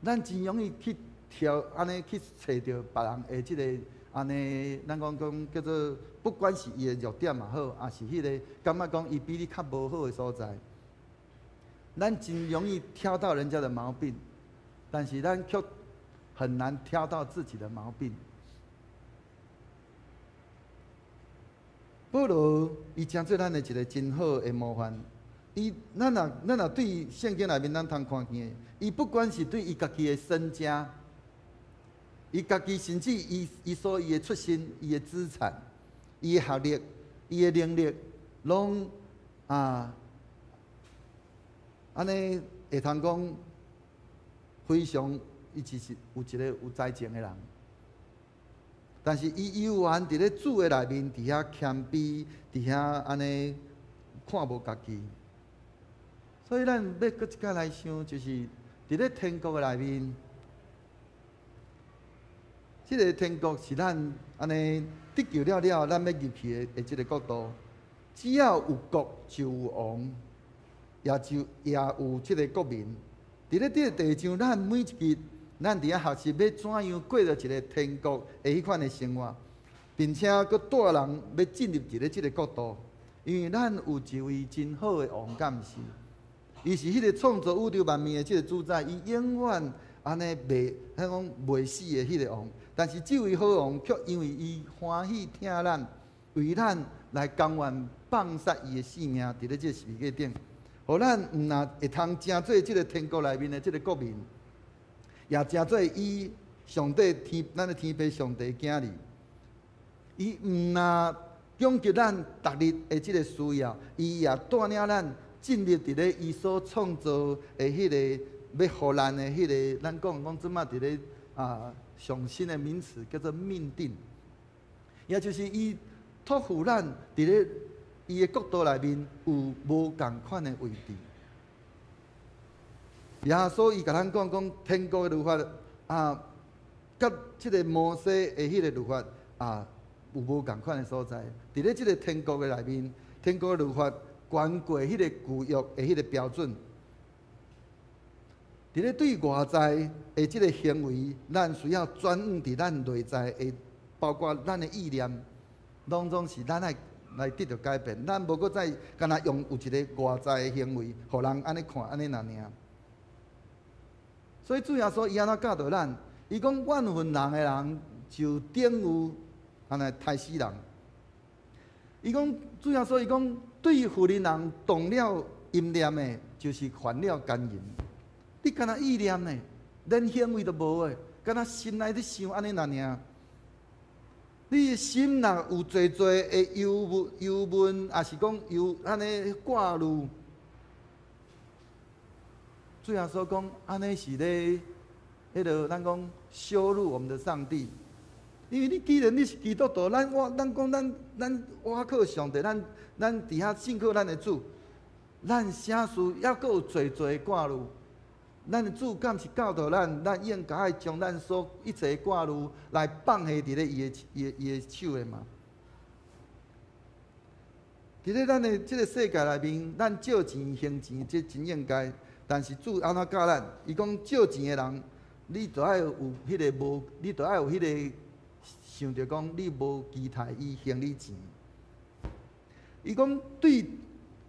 咱真容易去挑按呢去揣著別人的這个按呢，咱講講叫做，不管是伊的弱點也好，抑是彼个感覺講伊比你較無好的所在，咱真容易挑到人家的毛病，但是咱卻很難挑到自己的毛病。保羅伊成做咱的一個真好的模範。伊咱若對聖經內面咱通看見的，伊不管是對伊家己的身家，伊家己甚至伊的出身、伊的資產、伊的學歷、伊的能力，攏啊，按呢會通講非常，伊就是有一個有才情的人。但是伊猶原佇咧主的內面，佇遐謙卑，佇遐按呢看無家己。所以咱欲閣一擺來想，就是佇咧天國的內面，這个天國是咱按呢得救了了，咱欲入去的這个國度。只要有國就有王，也就也有這个國民。佇咧這个地上，咱每一日，咱佇遐學習欲怎樣過著一个天國的彼款的生活，並且閣帶人欲進入佇咧這个國度。因為咱有一位真好的王，敢毋是？伊是彼个創造宇宙萬物的這个主宰，伊永遠按呢袂，彼講袂死的彼个王。但是這位好王卻因為伊歡喜疼咱，為咱來甘願放殺伊的性命，佇咧這个十字架頂，予咱毋若會通成做這个天國內面的這个國民，也成做伊上帝天咱的天父上帝的囝兒。伊毋若供給咱逐日的這个需要，伊也帶領咱進入佇咧伊所創造的彼个欲予咱的彼个，咱講講這馬佇咧啊上新的名詞叫做命定，也就是伊託付咱佇咧伊的國度內面有無仝款的位置。耶穌伊共咱講講天國的律法啊，佮這个摩西的彼個律法啊有無仝款的所在。佇咧這个天國的內面，天國的律法懸過彼个舊約的彼个標準。佇咧對外在的這个行為，咱需要轉往佇咱內在的，包括咱的意念，攏總是咱愛來得著改變。咱無閣再干焦用有一个外在的行為，予人按呢看，按呢爾爾。所以主耶穌伊按怎教導咱？伊講怨恨人的人就等於按呢刣死人。伊講主耶穌伊講對婦人人動了淫念的，就是犯了姦淫。你干焦意念呢，連行為都無的，干焦心內咧想按呢爾爾。你的心若有濟濟的憂悶、憂悶，抑是講有按呢掛慮，主耶穌講按呢是咧，彼个咱講羞辱我們的上帝。因為你既然你是基督徒，咱我咱講咱咱倚靠上帝，咱咱佇遐信靠咱的主，咱啥事猶閣有濟濟的掛慮？咱的主敢是教導咱，咱應該愛將咱所一切的掛慮來放下佇咧伊的手的嘛？佇咧咱的這个世界內面，咱借錢還錢，這真應該。但是主按怎教咱？伊講借錢的人，你著愛有彼个無，你著愛有彼个想著講，你無期待伊還你錢。伊講對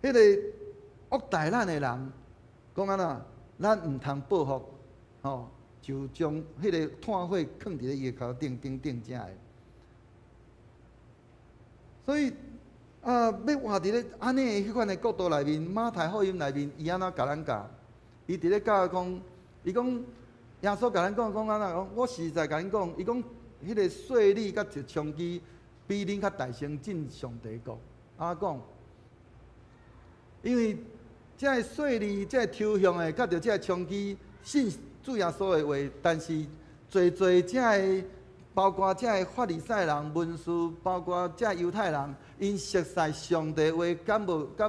彼個惡待咱的人，講按怎？咱毋通報復，吼，就將彼个炭火囥佇咧伊的跤頂頂頂遮的。所以啊，欲活佇咧按呢彼款的國度內面，馬太福音內面，伊按怎共咱教？伊佇咧教講，伊講耶穌共咱講講按怎講？我實在共恁講，伊講彼个稅吏佮一娼妓比恁較大聲進上帝國。按怎講？因為這个稅吏、這个抽象的，佮著這个娼妓信主耶穌的話，但是濟濟這个包括這个法利賽人、文士，包括這个猶太人，𪜶熟似上帝話，敢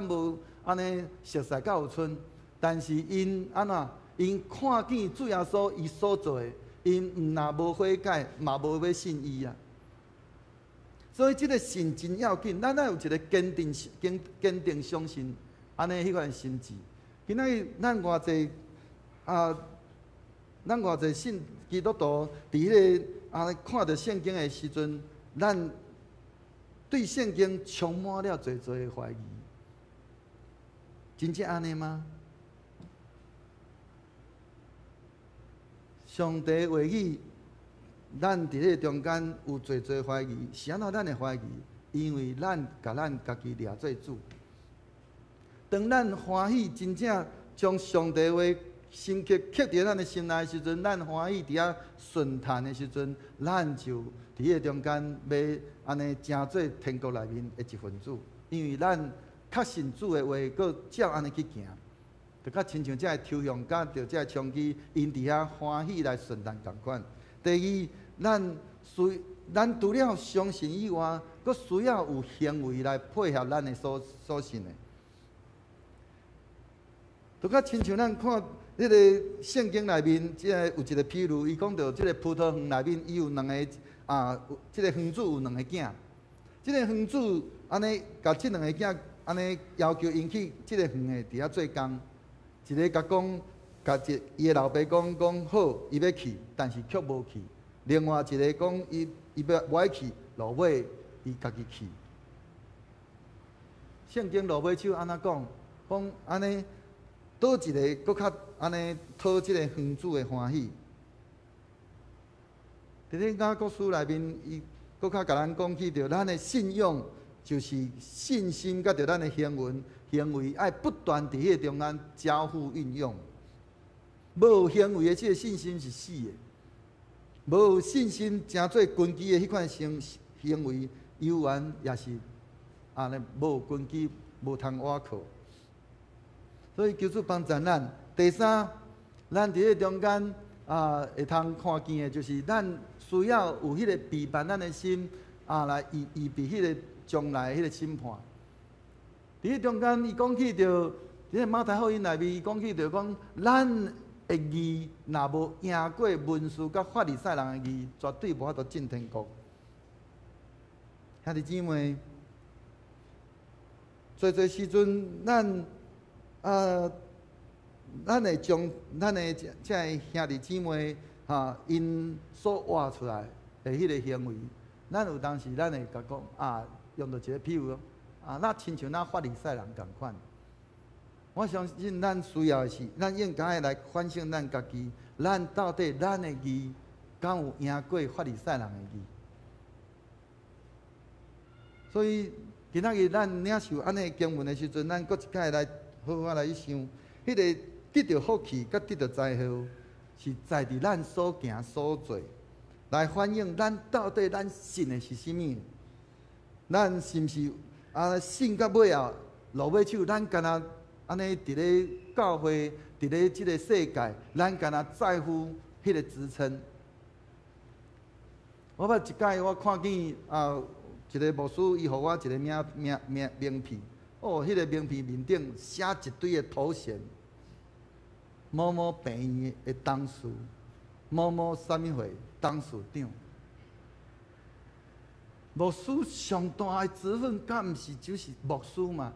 無按呢熟似甲有賰？但是𪜶按怎？𪜶看見主耶穌伊所做的，𪜶毋若無悔改，嘛無欲信伊啊。所以這个信真要緊，咱愛有一个堅定、堅堅定相信。按呢彼款心志，今仔日咱偌濟啊，咱偌濟信基督徒，佇彼个啊看著聖經的時陣，咱對聖經充滿了濟濟的懷疑。真正按呢嗎？上帝話語，咱佇咧中間有濟濟懷疑，是按怎咱會懷疑？因為咱共咱家己掠做主。當咱歡喜真正將上帝話深刻刻佇咱的心內的時陣，咱歡喜佇遐順嘆的時陣，咱就佇彼个中間欲按呢成做天國內面的一份子，因為咱確信主的話，閣照按呢去行，就較親像這个抽象佮著這个充飢，𪜶佇遐歡喜來順嘆仝款。第二，咱除了相信以外，閣需要有行為來配合咱的所信的。就較親像咱看彼个聖經內面，這个有一个譬喻，伊講著這个葡萄園內面，伊有兩個啊，這个園主有兩个囝，這个園主按呢，共這兩个囝按呢要求𪜶去這个園的佇遐做工，一个共講，共一伊的老爸講講好，伊欲去，但是卻無去；另外一个講伊欲無愛去，落尾伊家己去。聖經落尾手按怎講？講按呢，佗一个閣較按呢討這個園主的歡喜。佇咧雅各書內面，伊閣較共咱講起著，咱的信仰就是信心，佮著咱的行為愛不斷佇彼个中間交互運用。無行為的這个信心是死的，無信心成做根基的彼款行為，猶原也是按呢無根基，無通倚靠。所以求主幫助咱。第三，咱佇咧中間啊，會通看見的，就是咱需要有彼个備辦咱的心啊，來預備彼个將來彼个審判。佇咧中間，伊講起著，佇咧馬太福音內面，伊講起著講，咱的義若無贏過文士佮法利賽人的義，絕對無法度進天國。兄弟姊妹，濟濟時陣，咱會將咱的這个兄弟姊妹，哈，𪜶所活出來的彼个行為，咱有當時咱會共講啊，用著一個譬喻，啊，若親像咱法利賽人仝款。我相信咱需要的是，咱應該來反省咱家己，咱到底咱的義，敢有贏過法利賽人的義？所以今仔日咱領受按呢經文的時陣，咱閣一擺來好好來去想，彼个得著福氣佮得著災禍，是在佇咱所行所做，來反映咱到底咱信的是啥物？咱是毋是啊信到尾後落尾手，咱敢若按呢佇咧教會，佇咧這个世界，咱敢若在乎彼个職稱？我捌一擺我看見啊，一个牧師，伊予我一个名片，哦，彼个名片面頂寫一堆的頭銜，某某病院的董事，某某啥物會董事長。牧師上大的職分，敢毋是就是牧師嗎？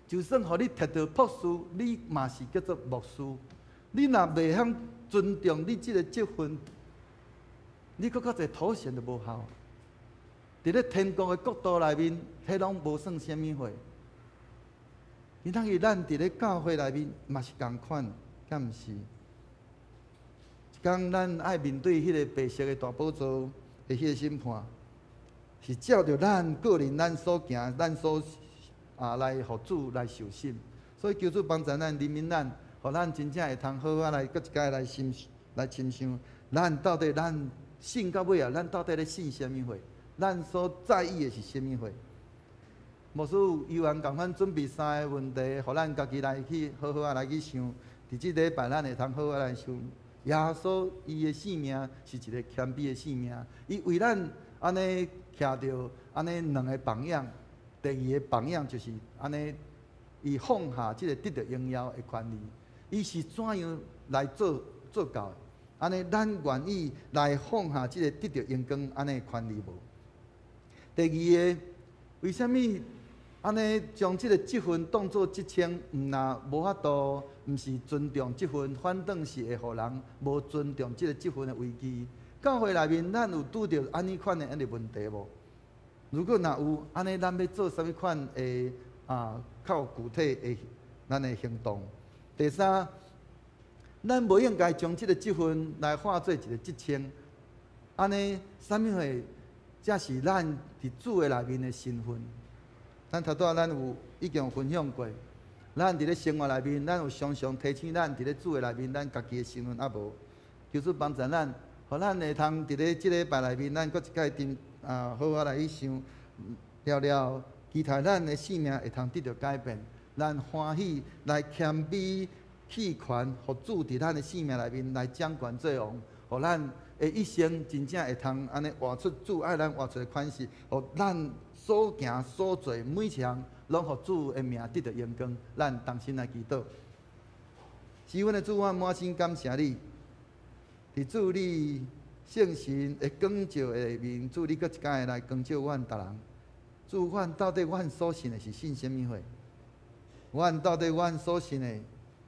就算予你摕著博士，你嘛是叫做牧師。你若袂曉尊重你這个職分，你閣較濟頭銜都無效。佇咧天國的國度內面，彼攏無算啥物貨。今仔日咱佇咧教會內面嘛是仝款，敢毋是？一工咱愛面對彼個白色的大寶座的彼個審判，是照著咱個人咱所行、咱所啊來予主來受審。所以求主幫助咱、憐憫咱，予咱真正會通好好來閣一擺來深來深想，咱到底咱信到尾啊，咱到底咧信啥物貨？咱所在意的是啥物貨？牧師猶原仝款準備三個問題，予咱家己來去好好仔來去想。佇這禮拜，咱會通好好來想。耶穌伊的生命是一個謙卑的生命，伊為咱按呢徛著按呢兩个榜樣。第二個榜樣就是按呢，伊放下這個得著榮耀的權利，伊是怎樣來做到的？按呢，咱願意來放下這個得著榮光按呢的權利無？第二个，為啥物按呢將這個職分當做職稱，毋若無法度，毋是尊重職分，反轉是會予人無尊重這個職分的危機。教會內面，咱有拄著按呢款的按呢問題無？如果若有，按呢，咱欲做啥物款的啊？較有具體的咱的行動。第三，咱無應該將這个職分來化做一个職稱，按呢，啥物貨才是咱佇主的內面的身份？咱頭拄仔咱有已經有分享過，咱佇咧生活內面，咱有常常提醒咱佇咧主的內面，咱家己的身份猶無。求主幫助咱，予咱會通佇咧這禮拜內面，咱閣一擺沉啊，好好來去想了了，期待咱的生命會通得著改變，咱歡喜來謙卑棄權，予主佇咱的生命內面來掌權做王，予咱的一生真正會通按呢活出主愛咱活出的款式，予咱所行所做每一項，攏予主的名得著榮光。咱同心來祈禱。是阮的主，我滿心感謝你。佇主你聖神的光照的下面，主你閣一擺來光照阮逐人。主，阮到底阮所信的是信啥物貨？阮到底阮所信的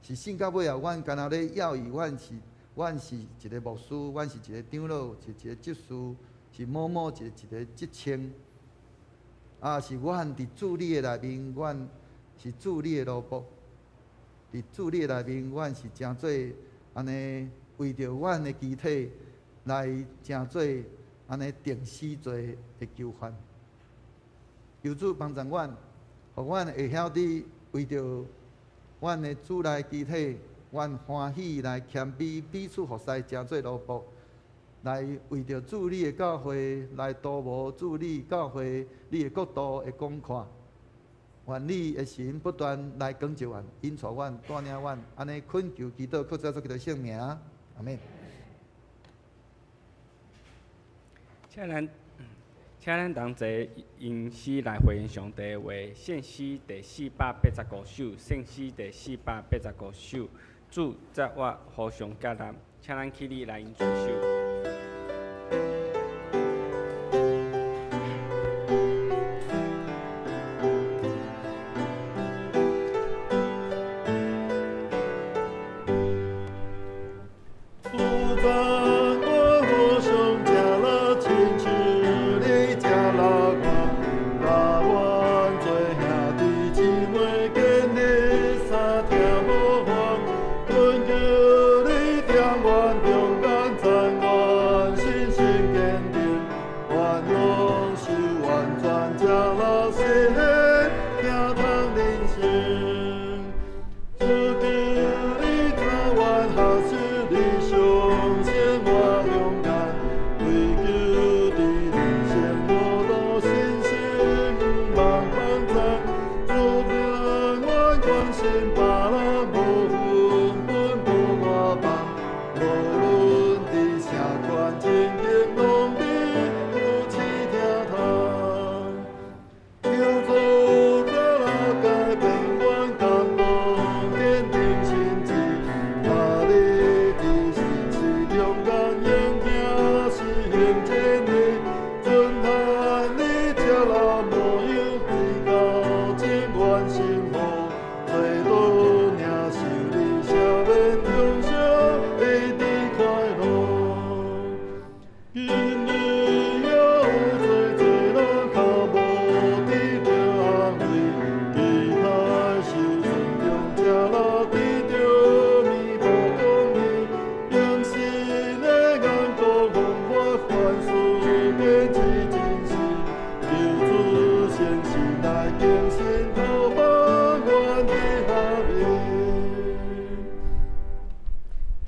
是信到尾後，阮敢若咧猶豫，阮是一个牧師，阮是一个長老，是一个執事，是某某一个職稱。啊，是阮佇主你的內面，阮是主你的奴僕。佇主你的內面，阮是成做按呢為著阮的肢體來成做按呢釘死罪的囚犯。求主幫助阮，予阮會曉得為著阮的主內肢體，阮歡喜來謙卑彼此服侍，成做奴僕，來為著主你的教會來塗抹主你教會你的國度的廣闊。願你的神不斷來光照阮、引導阮、帶領阮，按呢懇求祈禱，靠主耶穌基督聖名，阿們。請咱同齊用詩來回應上帝的話，聖詩第485首，聖詩第485首，主載我互相結納，請咱起立來用主手。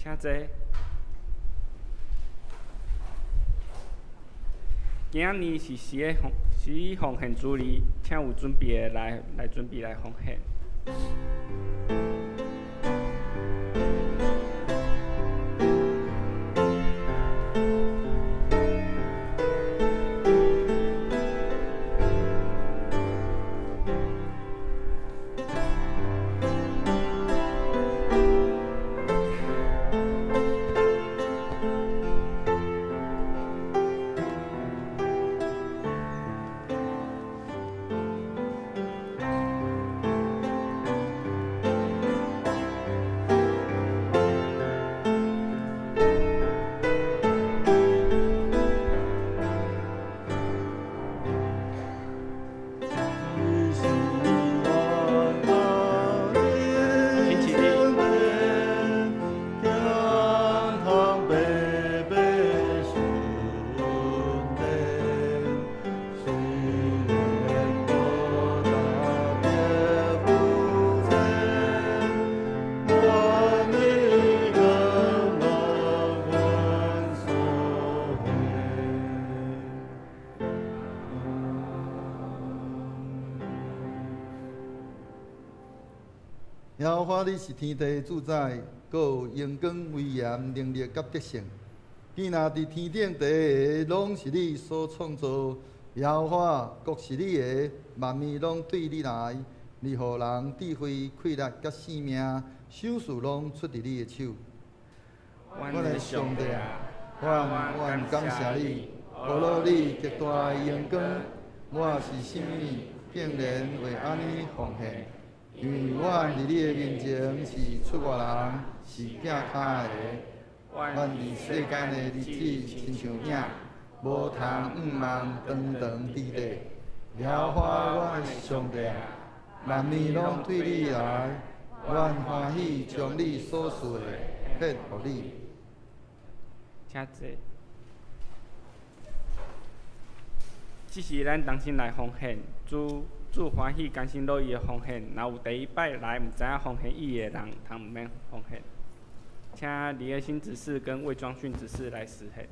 請坐。今仔日是詩的奉詩奉獻主日，請有準備的來準備來奉獻。 Thank 耶和華，你是天地的主宰，閣有榮光、威嚴、能力佮得勝。見若佇天頂地下，攏是你所創造。耶和華，國是你的，萬物攏對你來。你予人智慧、氣力佮性命，賞賜攏出佇你的手。阮的上帝啊，阮感謝你，無論你極大的榮光，我是啥物，竟然會按呢奉獻？因為阮佇你的面前是出外人，是摒跤的。阮佇世間的日子親像影，無通向望長長久久。耶和華阮的上帝啊，萬物攏對你來，阮歡喜將你所賜的獻予你。請坐。這是咱同心來奉獻，主主歡喜甘心樂意的奉獻。若有第一擺來毋知影奉獻意義的人，通毋免奉獻。請李愛新執事跟魏莊訓執事來實現。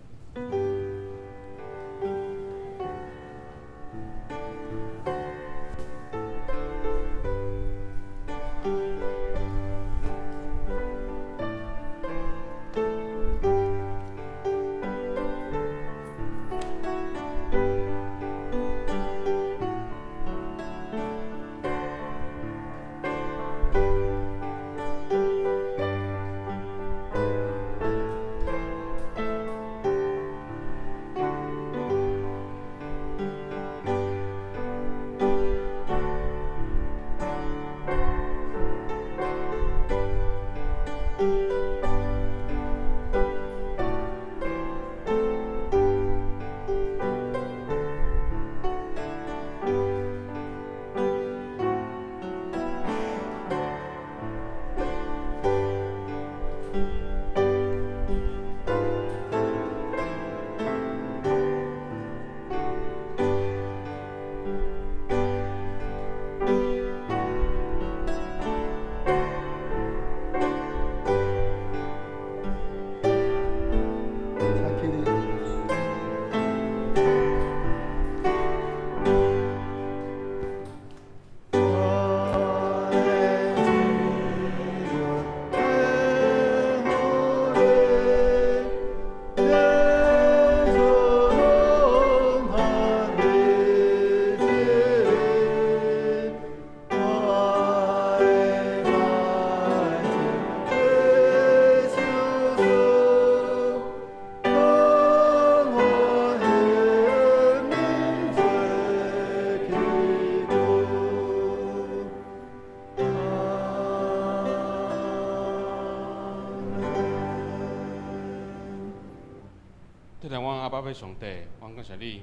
上帝，阮感謝你，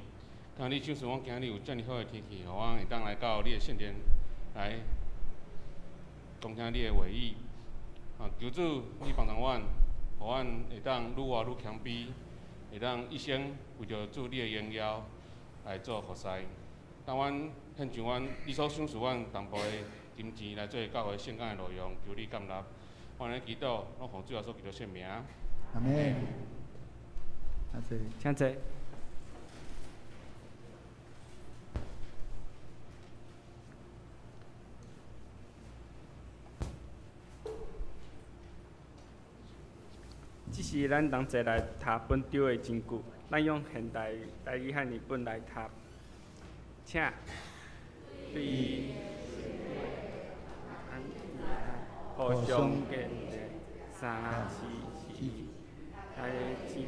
感謝你賞賜阮今日有遮爾好的天氣，予阮會當來到你的聖殿來恭聽你的話語。啊，求主你幫助阮，予阮會當愈活愈謙卑，會當一生為著主你的榮耀來做服侍。當阮獻上阮你所賞賜阮淡薄的金錢來做教會聖工的路用，求你感納。阮咧祈禱，攏奉主耶穌基督聖名。阿們。請坐。這是咱同齊來讀本章的真句，咱用現代台語漢譯本來讀，請。對，互相建立，三四四，來姊妹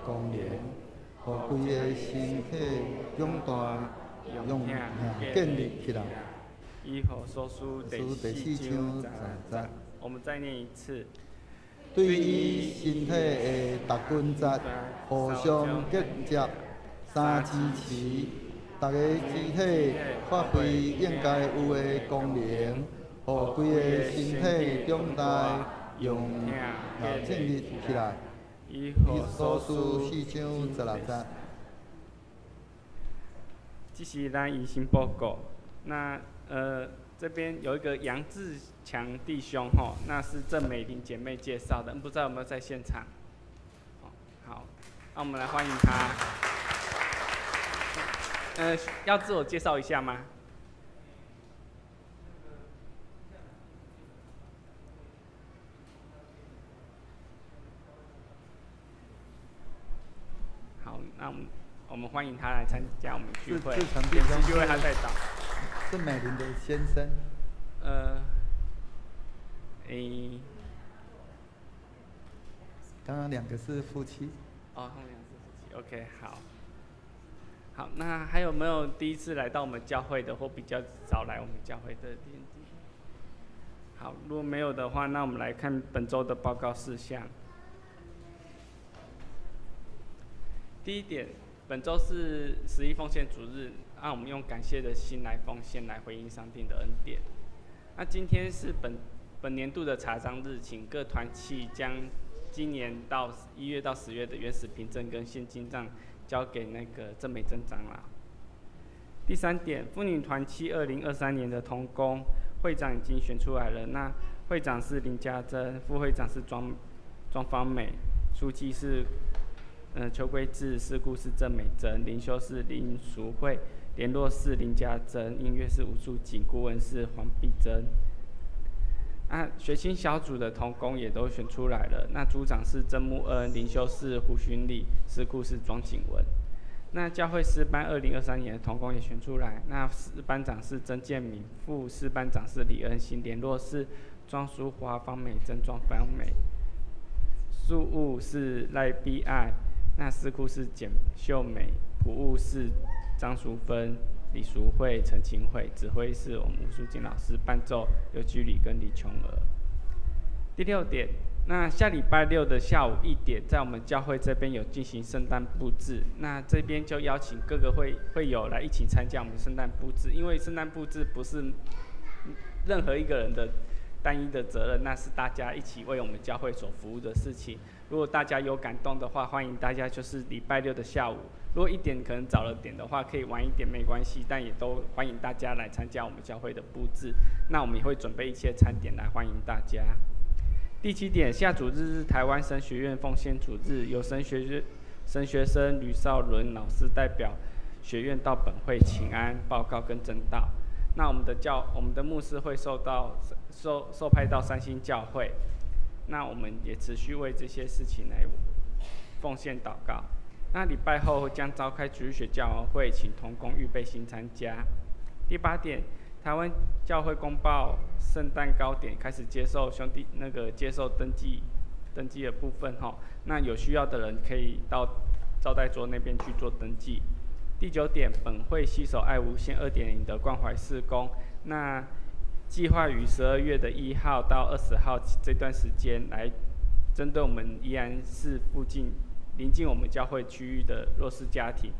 功能，予規个身體長大，勇健立起來。以弗所書第四章十節，我們再念一次。對伊身體的逐根節互相結接，相支持，逐个肢體發揮應該有的功能，予規个身體長大，勇健立起來。以弗所書四章十六節。這是咱醫生報告。那這邊有一個楊志強弟兄吼，那是鄭美玲姐妹介紹的，不知道有沒有在現場？好，那我們來歡迎他。要自我介紹一下嗎？們歡迎他來參加我們聚會，志成弟兄持續為他代禱。是美玲的先生。欸，剛剛兩個是夫妻。哦，他們兩個是夫妻。OK，好。好，那還有沒有第一次來到我們教會的，或比較早來我們教會的弟兄姊妹？好，如果沒有的話，那我們來看本週的報告事項。第一點，本週是十一奉獻主日，讓我們用感謝的心來奉獻，來回應上帝的恩典。那今天是本年度的查帳日，請各團契將今年到1月到10月的原始憑證跟現金帳交給那個鄭美珍長老。第三點，婦女團契2023年的同工會長已經選出來了，那會長是林家珍，副會長是莊芳美，書記是邱桂智，司庫是鄭美珍，靈修是林淑慧，聯絡是林家珍，音樂是吳淑錦，顧問是黃碧珍。啊，學青小組的同工也都選出來了，那組長是曾木恩，靈修是胡勳麗，司庫是莊景文。那教會詩班2023年的同工也選出來，那詩班長是曾建明，副詩班長是李恩新，聯絡是莊淑華、方美珍、莊芳美，庶務是賴碧愛，那司庫是簡秀美，譜務是張淑芬、李淑慧、陳晴慧，指揮是我們吳淑金老師，伴奏劉居禮跟李瓊娥。第六點，那下禮拜六的下午1點，在我們教會這邊有進行聖誕布置，那這邊就邀請各個會友來一起參加我們聖誕布置，因為聖誕布置不是任何一個人的單一的責任，那是大家一起為我們教會所服務的事情。如果大家有感動的話，歡迎大家就是禮拜六的下午，如果1點可能早了點的話，可以晚一點沒關係，但也都歡迎大家來參加我們教會的布置。那我們也會準備一些餐點來歡迎大家。第七點，下主日是台灣神學院奉獻主日，由神學生呂少倫老師代表學院到本會請安報告跟證道。那我們的牧師會受到受受派到三星教會。那我們也持續為這些事情來奉獻禱告。那禮拜後將召開主日學教會，請同工預備心參加。第八點，台灣教會公報聖誕糕點開始接受兄弟那個接受登記的部分哈。那有需要的人可以到招待桌那邊去做登記。第九點，本會攜手愛無限2.0的關懷事工，那計劃於12月的1號到20號這段時間，來針對我們宜蘭市附近鄰近我們教會區域的弱勢家庭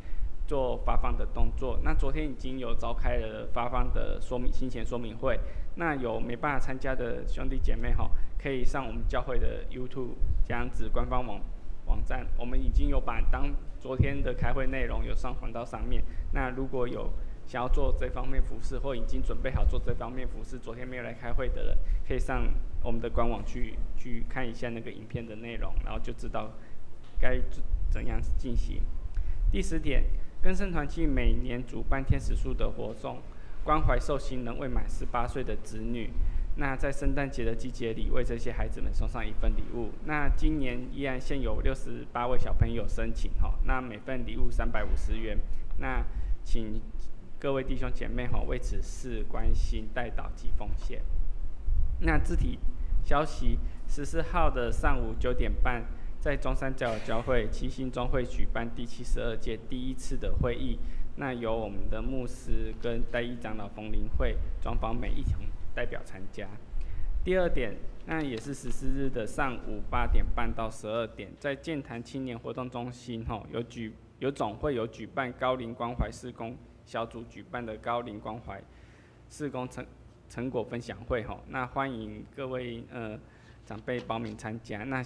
做發放的動作。那昨天已經有召開了發放的說明行前說明會。那有沒辦法參加的兄弟姐妹哈，可以上我們教會的 YouTube 這樣子官方網站，我們已經有把當昨天的開會內容有上傳到上面。那如果有想要做這方面服事，或已經準備好做這方面服事，昨天沒有來開會的人，可以上我們的官網去看一下那個影片的內容，然後就知道該怎樣進行。第十點，更生團契每年主辦天使樹的活動，關懷受刑人未滿18歲的子女。那在聖誕節的季節裡，為這些孩子們送上一份禮物。那今年依然現有68位小朋友申請哈，那每份禮物350元。那請各位弟兄姐妹哈，為此事關心、代禱及奉獻。那肢體消息，14號的上午9點半，在中山教友教會七星中會舉辦第72屆第一次的會議。那由我們的牧師跟代議長老馮林慧、莊芳美一同代表參加。第二點，那也是14日的上午8點半到12點，在劍潭青年活動中心吼，有總會有舉辦高齡關懷事工小組舉辦的高齡關懷事工成果分享會吼，那歡迎各位長輩報名參加。那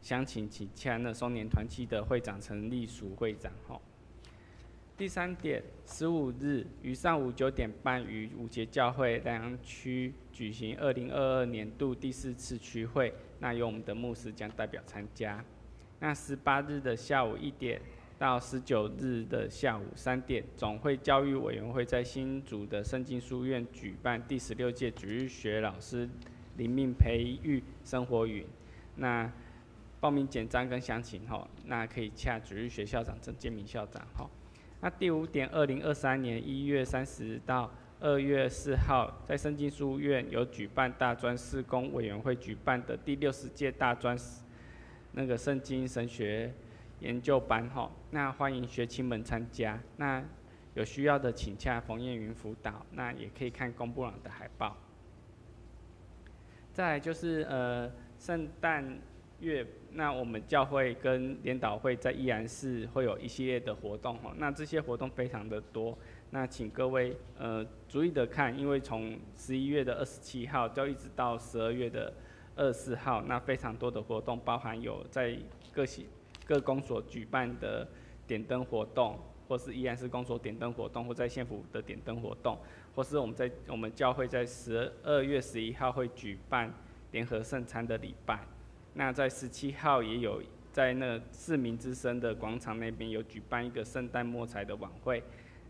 詳情請洽那松年團契的會長陳立淑會長吼。第三點，15日於上午9點半於五節教會南陽區舉行2022年度第四次區會，那由我們的牧師將代表參加。那18日的下午1點到19日的下午3點，總會教育委員會在新竹的聖經書院舉辦第16屆主日學老師靈命培育生活營。那報名簡章跟詳情吼，那可以洽主日學校長鄭建明校長吼。那第五點，2023年1月30到2月4號，在聖經書院有舉辦大專事工委員會舉辦的第60屆大專那個聖經神學研究班吼，那歡迎學青們參加。那有需要的請洽馮燕雲輔導，那也可以看公布欄的海報。再來就是聖誕月，那我們教會跟聯禱會在宜蘭市會有一系列的活動吼，那這些活動非常的多，那請各位逐一的看，因為從11月的27號就一直到12月的24號，那非常多的活動，包含有在各系各公所舉辦的點燈活動，或是宜蘭市公所點燈活動，或在縣府的點燈活動，或是我們教會在12月11號會舉辦聯合聖餐的禮拜。那在17號也有在那市民之聲的廣場那邊有舉辦一個聖誕摸彩的晚會。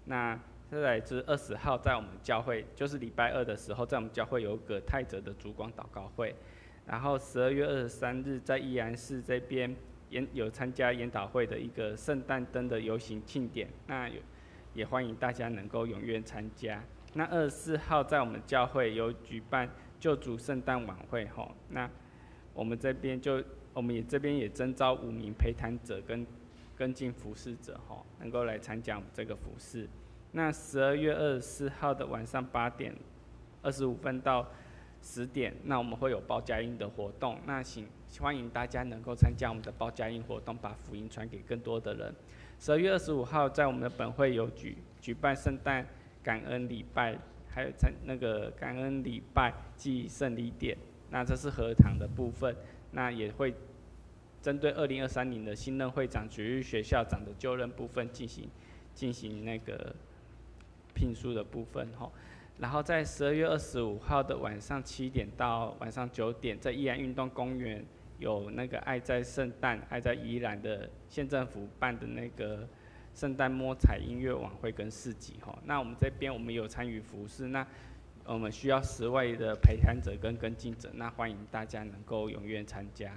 那再來是20號在我們教會，就是禮拜二的時候，在我們教會有個泰澤的燭光禱告會。然後12月23日在宜蘭市這邊有參加研討會的一個聖誕燈的遊行慶典，那也歡迎大家能夠踴躍參加。那24號在我們教會有舉辦救主聖誕晚會吼，那我們也這邊也徵召5名陪壇者跟跟進服侍者吼，能夠來參加我們這個服事。那12月24號的晚上8點25分到10點，那我們會有報佳音的活動，那請歡迎大家能夠參加我們的報佳音活動，把福音傳給更多的人。12月25號在我們的本會有舉辦聖誕感恩禮拜，還有參那個感恩禮拜暨聖禮典，那這是合堂的部分，那也會針對2023年的新任會長、主日學校長的就任部分進行那個聘書的部分吼。然後在12月25號的晚上7點到晚上9點，在宜蘭運動公園有那個愛在聖誕、愛在宜蘭的縣政府辦的那個聖誕摸彩音樂晚會跟市集吼。那我們這邊我們有參與服事，那我們需要10位的陪壇者跟跟進者，那歡迎大家能夠踴躍參加。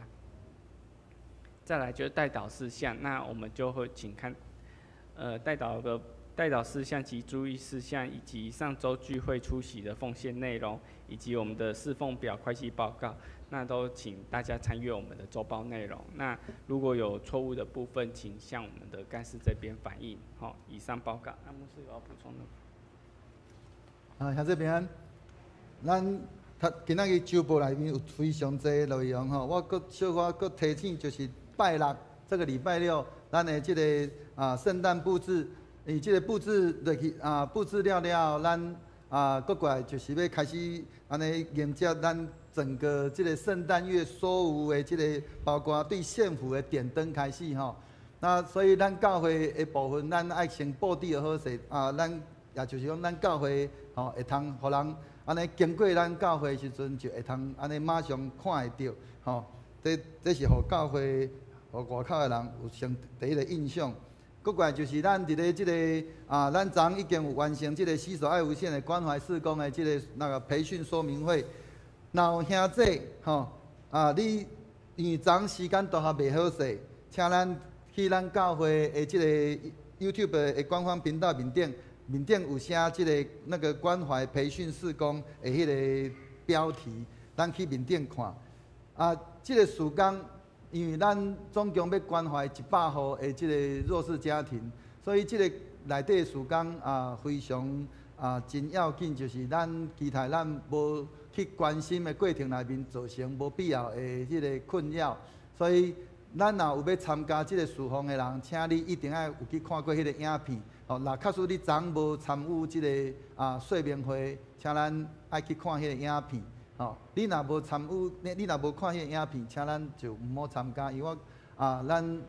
再來就是代禱事項，那我們就會請看，代禱事項及注意事項，以及上週聚會出席的奉獻內容，以及我們的侍奉表、會計報告，那都請大家參閱我們的週報內容。那如果有錯誤的部分，請向我們的幹事這邊反映。好，以上報告。那牧師有要補充的？啊，兄弟平安。咱讀今仔日週報內面有非常濟內容吼，我閣小可閣提醒，就是拜六這個禮拜六，咱的這個聖誕布置。伊這個布置落去啊，布置了了後，咱啊，閣過來就是欲開始按呢迎接咱整個這個聖誕月所有的這個，包括對縣府的點燈開始吼。那所以咱教會的部分，咱愛先布置好勢啊，咱也就是講，咱教會吼會通予人按呢經過咱教會的時陣，就會通按呢馬上看會著吼。這是予教會予外口的人有先第一個印象。閣過來就是咱佇咧這個啊，咱昨已經有完成這個洗手愛無限的關懷事工的這個那個培訓說明會。若有兄弟吼啊，你因為昨時間都還袂好勢，請咱去咱教會的這個 YouTube 的官方頻道面頂，面頂有寫這個那個關懷培訓事工的彼個標題，咱去面頂看。啊，這個事工，因為咱總共欲關懷100戶的這個弱勢家庭，所以這個內底的事工啊，非常啊真要緊，就是咱期待咱無去關心的過程內面造成無必要的彼個困擾，所以咱若有欲參加這個事奉的人，請你一定愛有去看過彼個影片。哦，若假使你昨無參與這個說明會，請咱愛去看彼個影片。吼，你若無參與，你若無看彼個影片，請咱就毋好參加，因為我啊，咱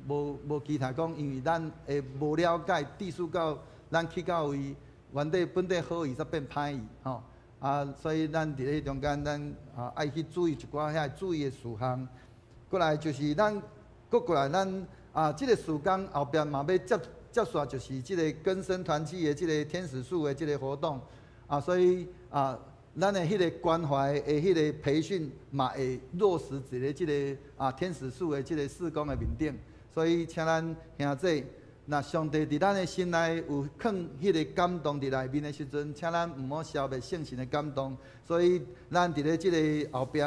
無期待講，因為咱會無了解，致使到咱去到位，原底本底好意，煞變歹意，吼啊，所以咱佇咧中間，咱啊愛去注意一寡遐注意的事項。過來就是咱，閣過來咱啊，這個事工後壁嘛欲接續，就是這個更生團契的這個天使樹的這個活動啊，所以啊，咱的彼個關懷的彼個培訓嘛會落實佇咧這個天使樹的這個事工的面頂，所以請咱兄弟若上帝佇咱的心內有囥彼个感動佇內面的時陣，請咱毋好消滅聖神的感動。所以，咱佇咧這个後壁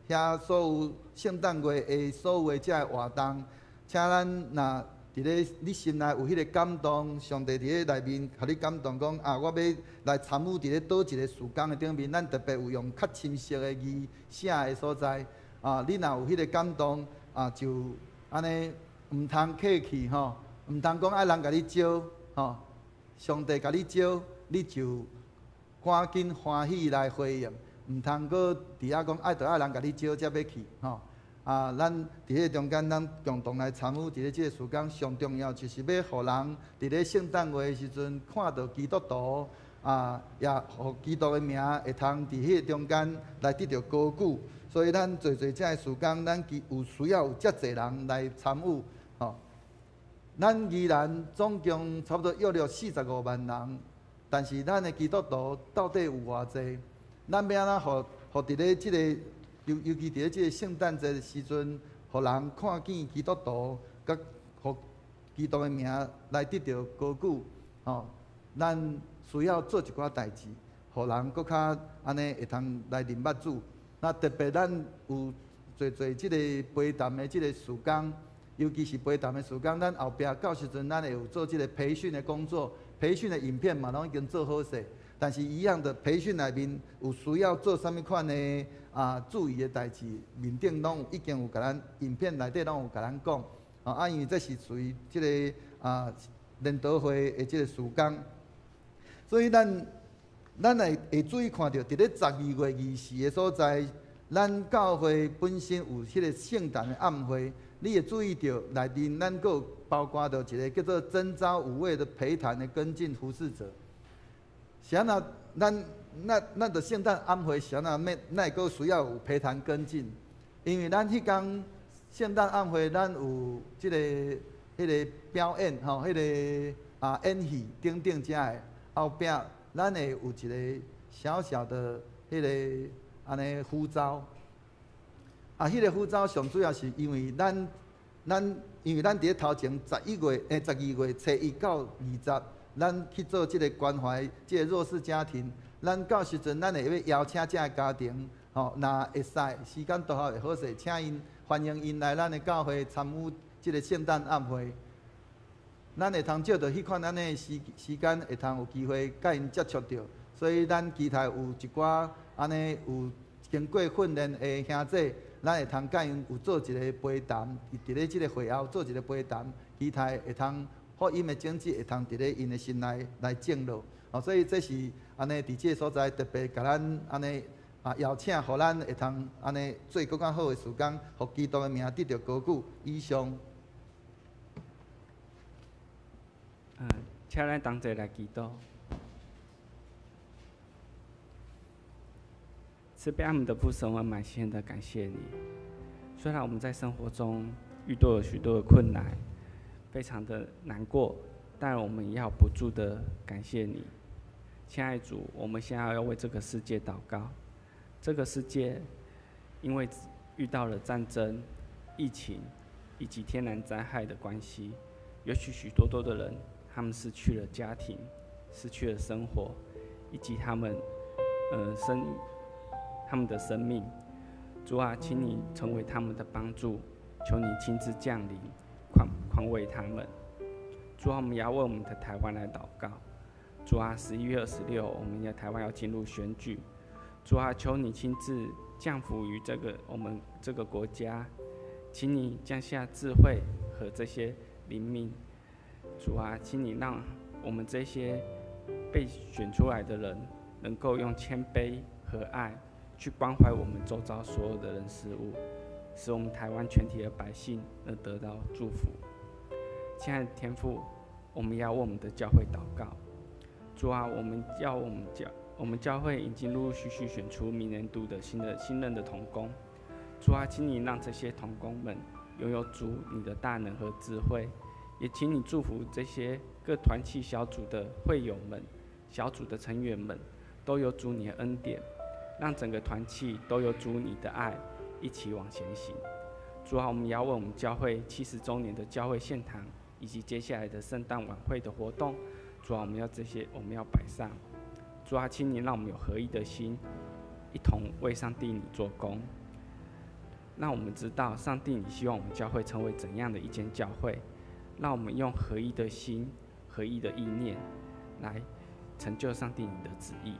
遐所有聖誕月的所有的這个活動，請咱若佇咧你心內有彼个感動，上帝佇咧內面予你感動，講啊，我欲來參與佇咧佗一个事工的頂面，咱特別有用較深色的字寫的所在啊，你若有彼个感動啊，就按呢毋通客氣吼，毋通講愛人共你招吼，上帝共你招，你就趕緊歡喜來回應，毋通閣佇遐講愛著愛人共你招才欲去吼。啊，咱佇彼中間，咱共同來參與佇咧這个事工，上重要就是欲予人佇咧聖誕月的時陣看著基督徒，啊，也予基督的名會通佇彼個中間來得著高舉。所以咱做做這个事工，咱有需要有遮濟人來參與，吼。咱宜蘭總共差不多約略45萬人，但是咱的基督徒到底有偌濟？咱欲按怎予佇咧這个？尤其佇咧這个聖誕節的時陣，予人看見基督徒，佮予基督的名來得著高舉，吼，咱需要做一寡代誌，予人閣較按呢會通來認捌主。那特別咱有做做這个陪談的這个事工，尤其是陪談的事工，咱後壁到時陣咱會有做這个培訓的工作，培訓的影片嘛攏已經做好勢。但是，一樣的培訓內面有需要做啥物款的啊注意的代誌，面頂攏已經有共咱影片內底攏有共咱講。啊，因為這是屬於這个啊練道會的這个事工，所以咱會注意看著，佇咧12月24的所在，咱教會本身有彼个聖誕的暗會，你會注意著內面咱閣有包括著一個叫做徵召五位的陪談的跟進服侍者。是按怎？咱著聖誕暗會是按怎？欲哪會閣需要有陪談跟進？因為咱彼工聖誕暗會，咱有這个、彼个表演吼，彼个啊演戲等等遮的後壁，咱會有一个小小的彼个按呢呼召。啊，彼个呼召上主要是因為咱佇咧頭前11月欸12月初一到20。咱去做這个關懷，這个弱勢家庭，咱到時陣，咱會欲邀請這个家庭，吼，若會使時間拄好會好勢，請𪜶歡迎𪜶來咱的教會參與這个聖誕暗會。咱會通藉著彼款按呢時間，會通有機會佮𪜶接觸著，所以咱期待有一寡按呢有經過訓練的兄弟，咱會通佮𪜶有做一个陪談，佇咧這个會後做一个陪談，期待會通。福音的種子會通佇咧𪜶的心內來種落，哦，所以這是按呢佇這个所在特別共咱按呢啊邀請，予咱會通按呢做閣較好的事工，予基督的名得著高舉。以上。請咱同齊來祈禱。慈悲愛我們的父神，我們滿心的感謝你。雖然我們在生活中遇到了許多的困難，非常的難過，但我們也要不住的感謝你，親愛主。我們現在要為這個世界禱告。這個世界因為遇到了戰爭、疫情以及天然災害的關係，有許許多多的人，他們失去了家庭，失去了生活，以及他們的生命。主啊，請你成為他們的幫助，求你親自降臨。寬慰他們。主啊，我們也要為我們的台灣來禱告。主啊，11月26，我們的台灣要進入選舉。主啊，求你親自降福於我們這個國家，請你降下智慧和這些靈敏。主啊，請你讓我們這些被選出來的人，能夠用謙卑和愛去關懷我們周遭所有的人事物，使我們台灣全體的百姓能得到祝福。親愛的天父，我們要為我們的教會禱告。主啊，我們教會已經陸陸續續選出明年度的新任的同工。主啊，請你讓這些同工們擁有主你的大能和智慧，也請你祝福這些各團契小組的會友們、小組的成員們，都有主你的恩典，讓整個團契都有主你的愛，一起往前行。主啊，我們也要為我們教會70週年的教會獻堂以及接下来的圣诞晚会的活动，主啊，我们要这些，我们要摆上。主啊，请你让我们有合一的心，一同为上帝你做工。让我们知道上帝你希望我们教会成为怎样的一间教会，让我们用合一的心、合一的意念来成就上帝你的旨意。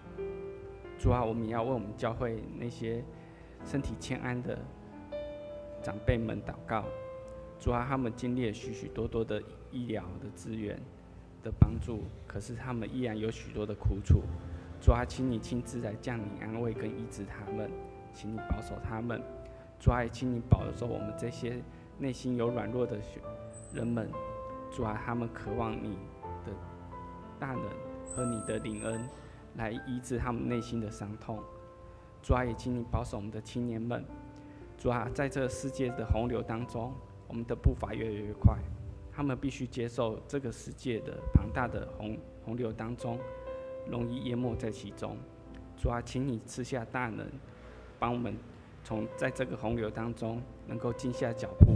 主啊，我们也要为我们教会那些身体欠安的长辈们祷告。主啊，他们经历了许许多多的医疗的资源的帮助，可是他们依然有许多的苦楚。主啊，请你亲自来降临安慰跟医治他们，请你保守他们。主啊，请你保守我们这些内心有软弱的人们。主啊，他们渴望你的大能和你的灵恩来医治他们内心的伤痛。主啊，也请你保守我们的青年们。主啊，在这个世界的洪流当中，我们的步伐越来越快，他们必须接受这个世界的庞大的洪流当中，容易淹没在其中。主啊，请你赐下大能，帮我们从在这个洪流当中能够静下脚步，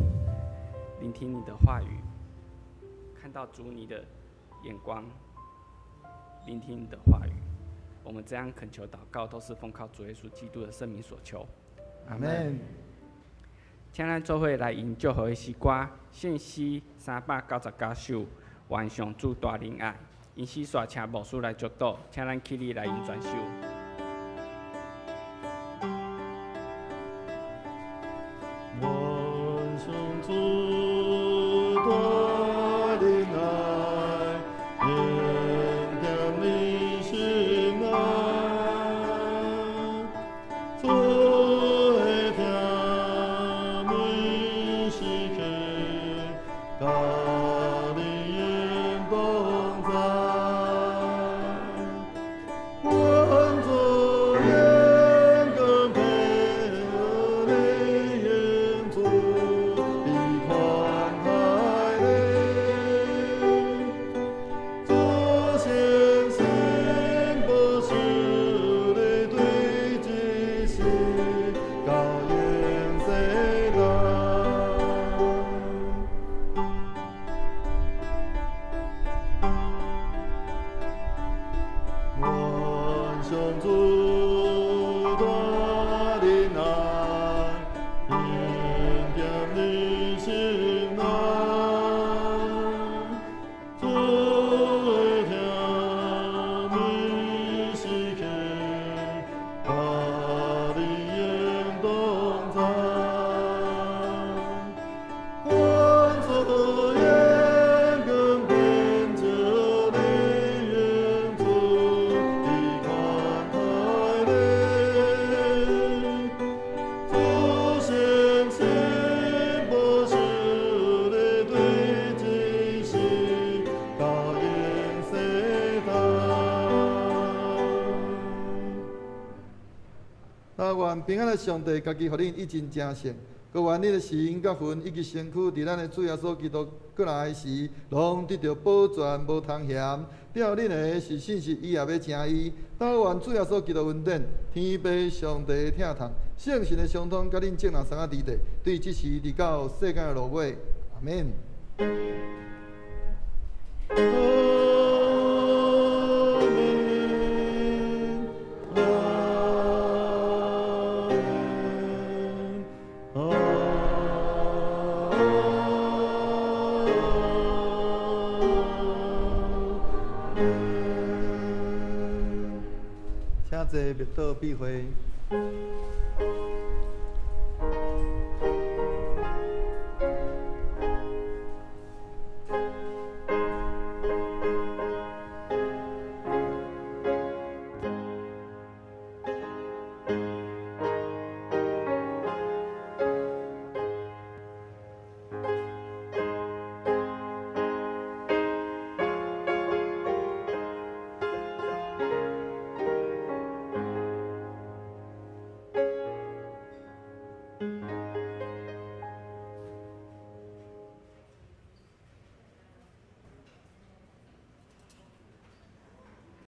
聆听你的话语，看到主你的眼光，聆听你的话语。我们这样恳求祷告，都是奉靠主耶稣基督的圣名所求。阿门。请咱做伙来吟祝福的诗歌，圣诗399首，愿上主大仁爱。因此，煞请牧师来祝祷，请咱起立来吟全首。愿上主大仁爱，恩典你心爱，主的疼每时刻，佮你永同在。愿主眼光配合你恩主，必宽待你。主显圣宝血的对这世到永世代。愿上主大仁爱，恩典你心内，主的疼每时刻，佮你永同在。愿主眼光变照你恩主，必宽待你。主显圣宝血的对这世到永世代。那愿平安的上帝家己予恁一尽成圣，阁愿恁的神佮魂以及身躯，伫咱的主耶稣基督阁来时，拢得著保全，无通嫌。了恁的是信实，伊也欲成伊。但愿主耶稣基督恩典、天父上帝的疼痛、圣神的相通，佮恁众人相仔伫地，对这时直到世间的落尾。阿门。阿门，阿门，阿门。请坐，默祷闭会。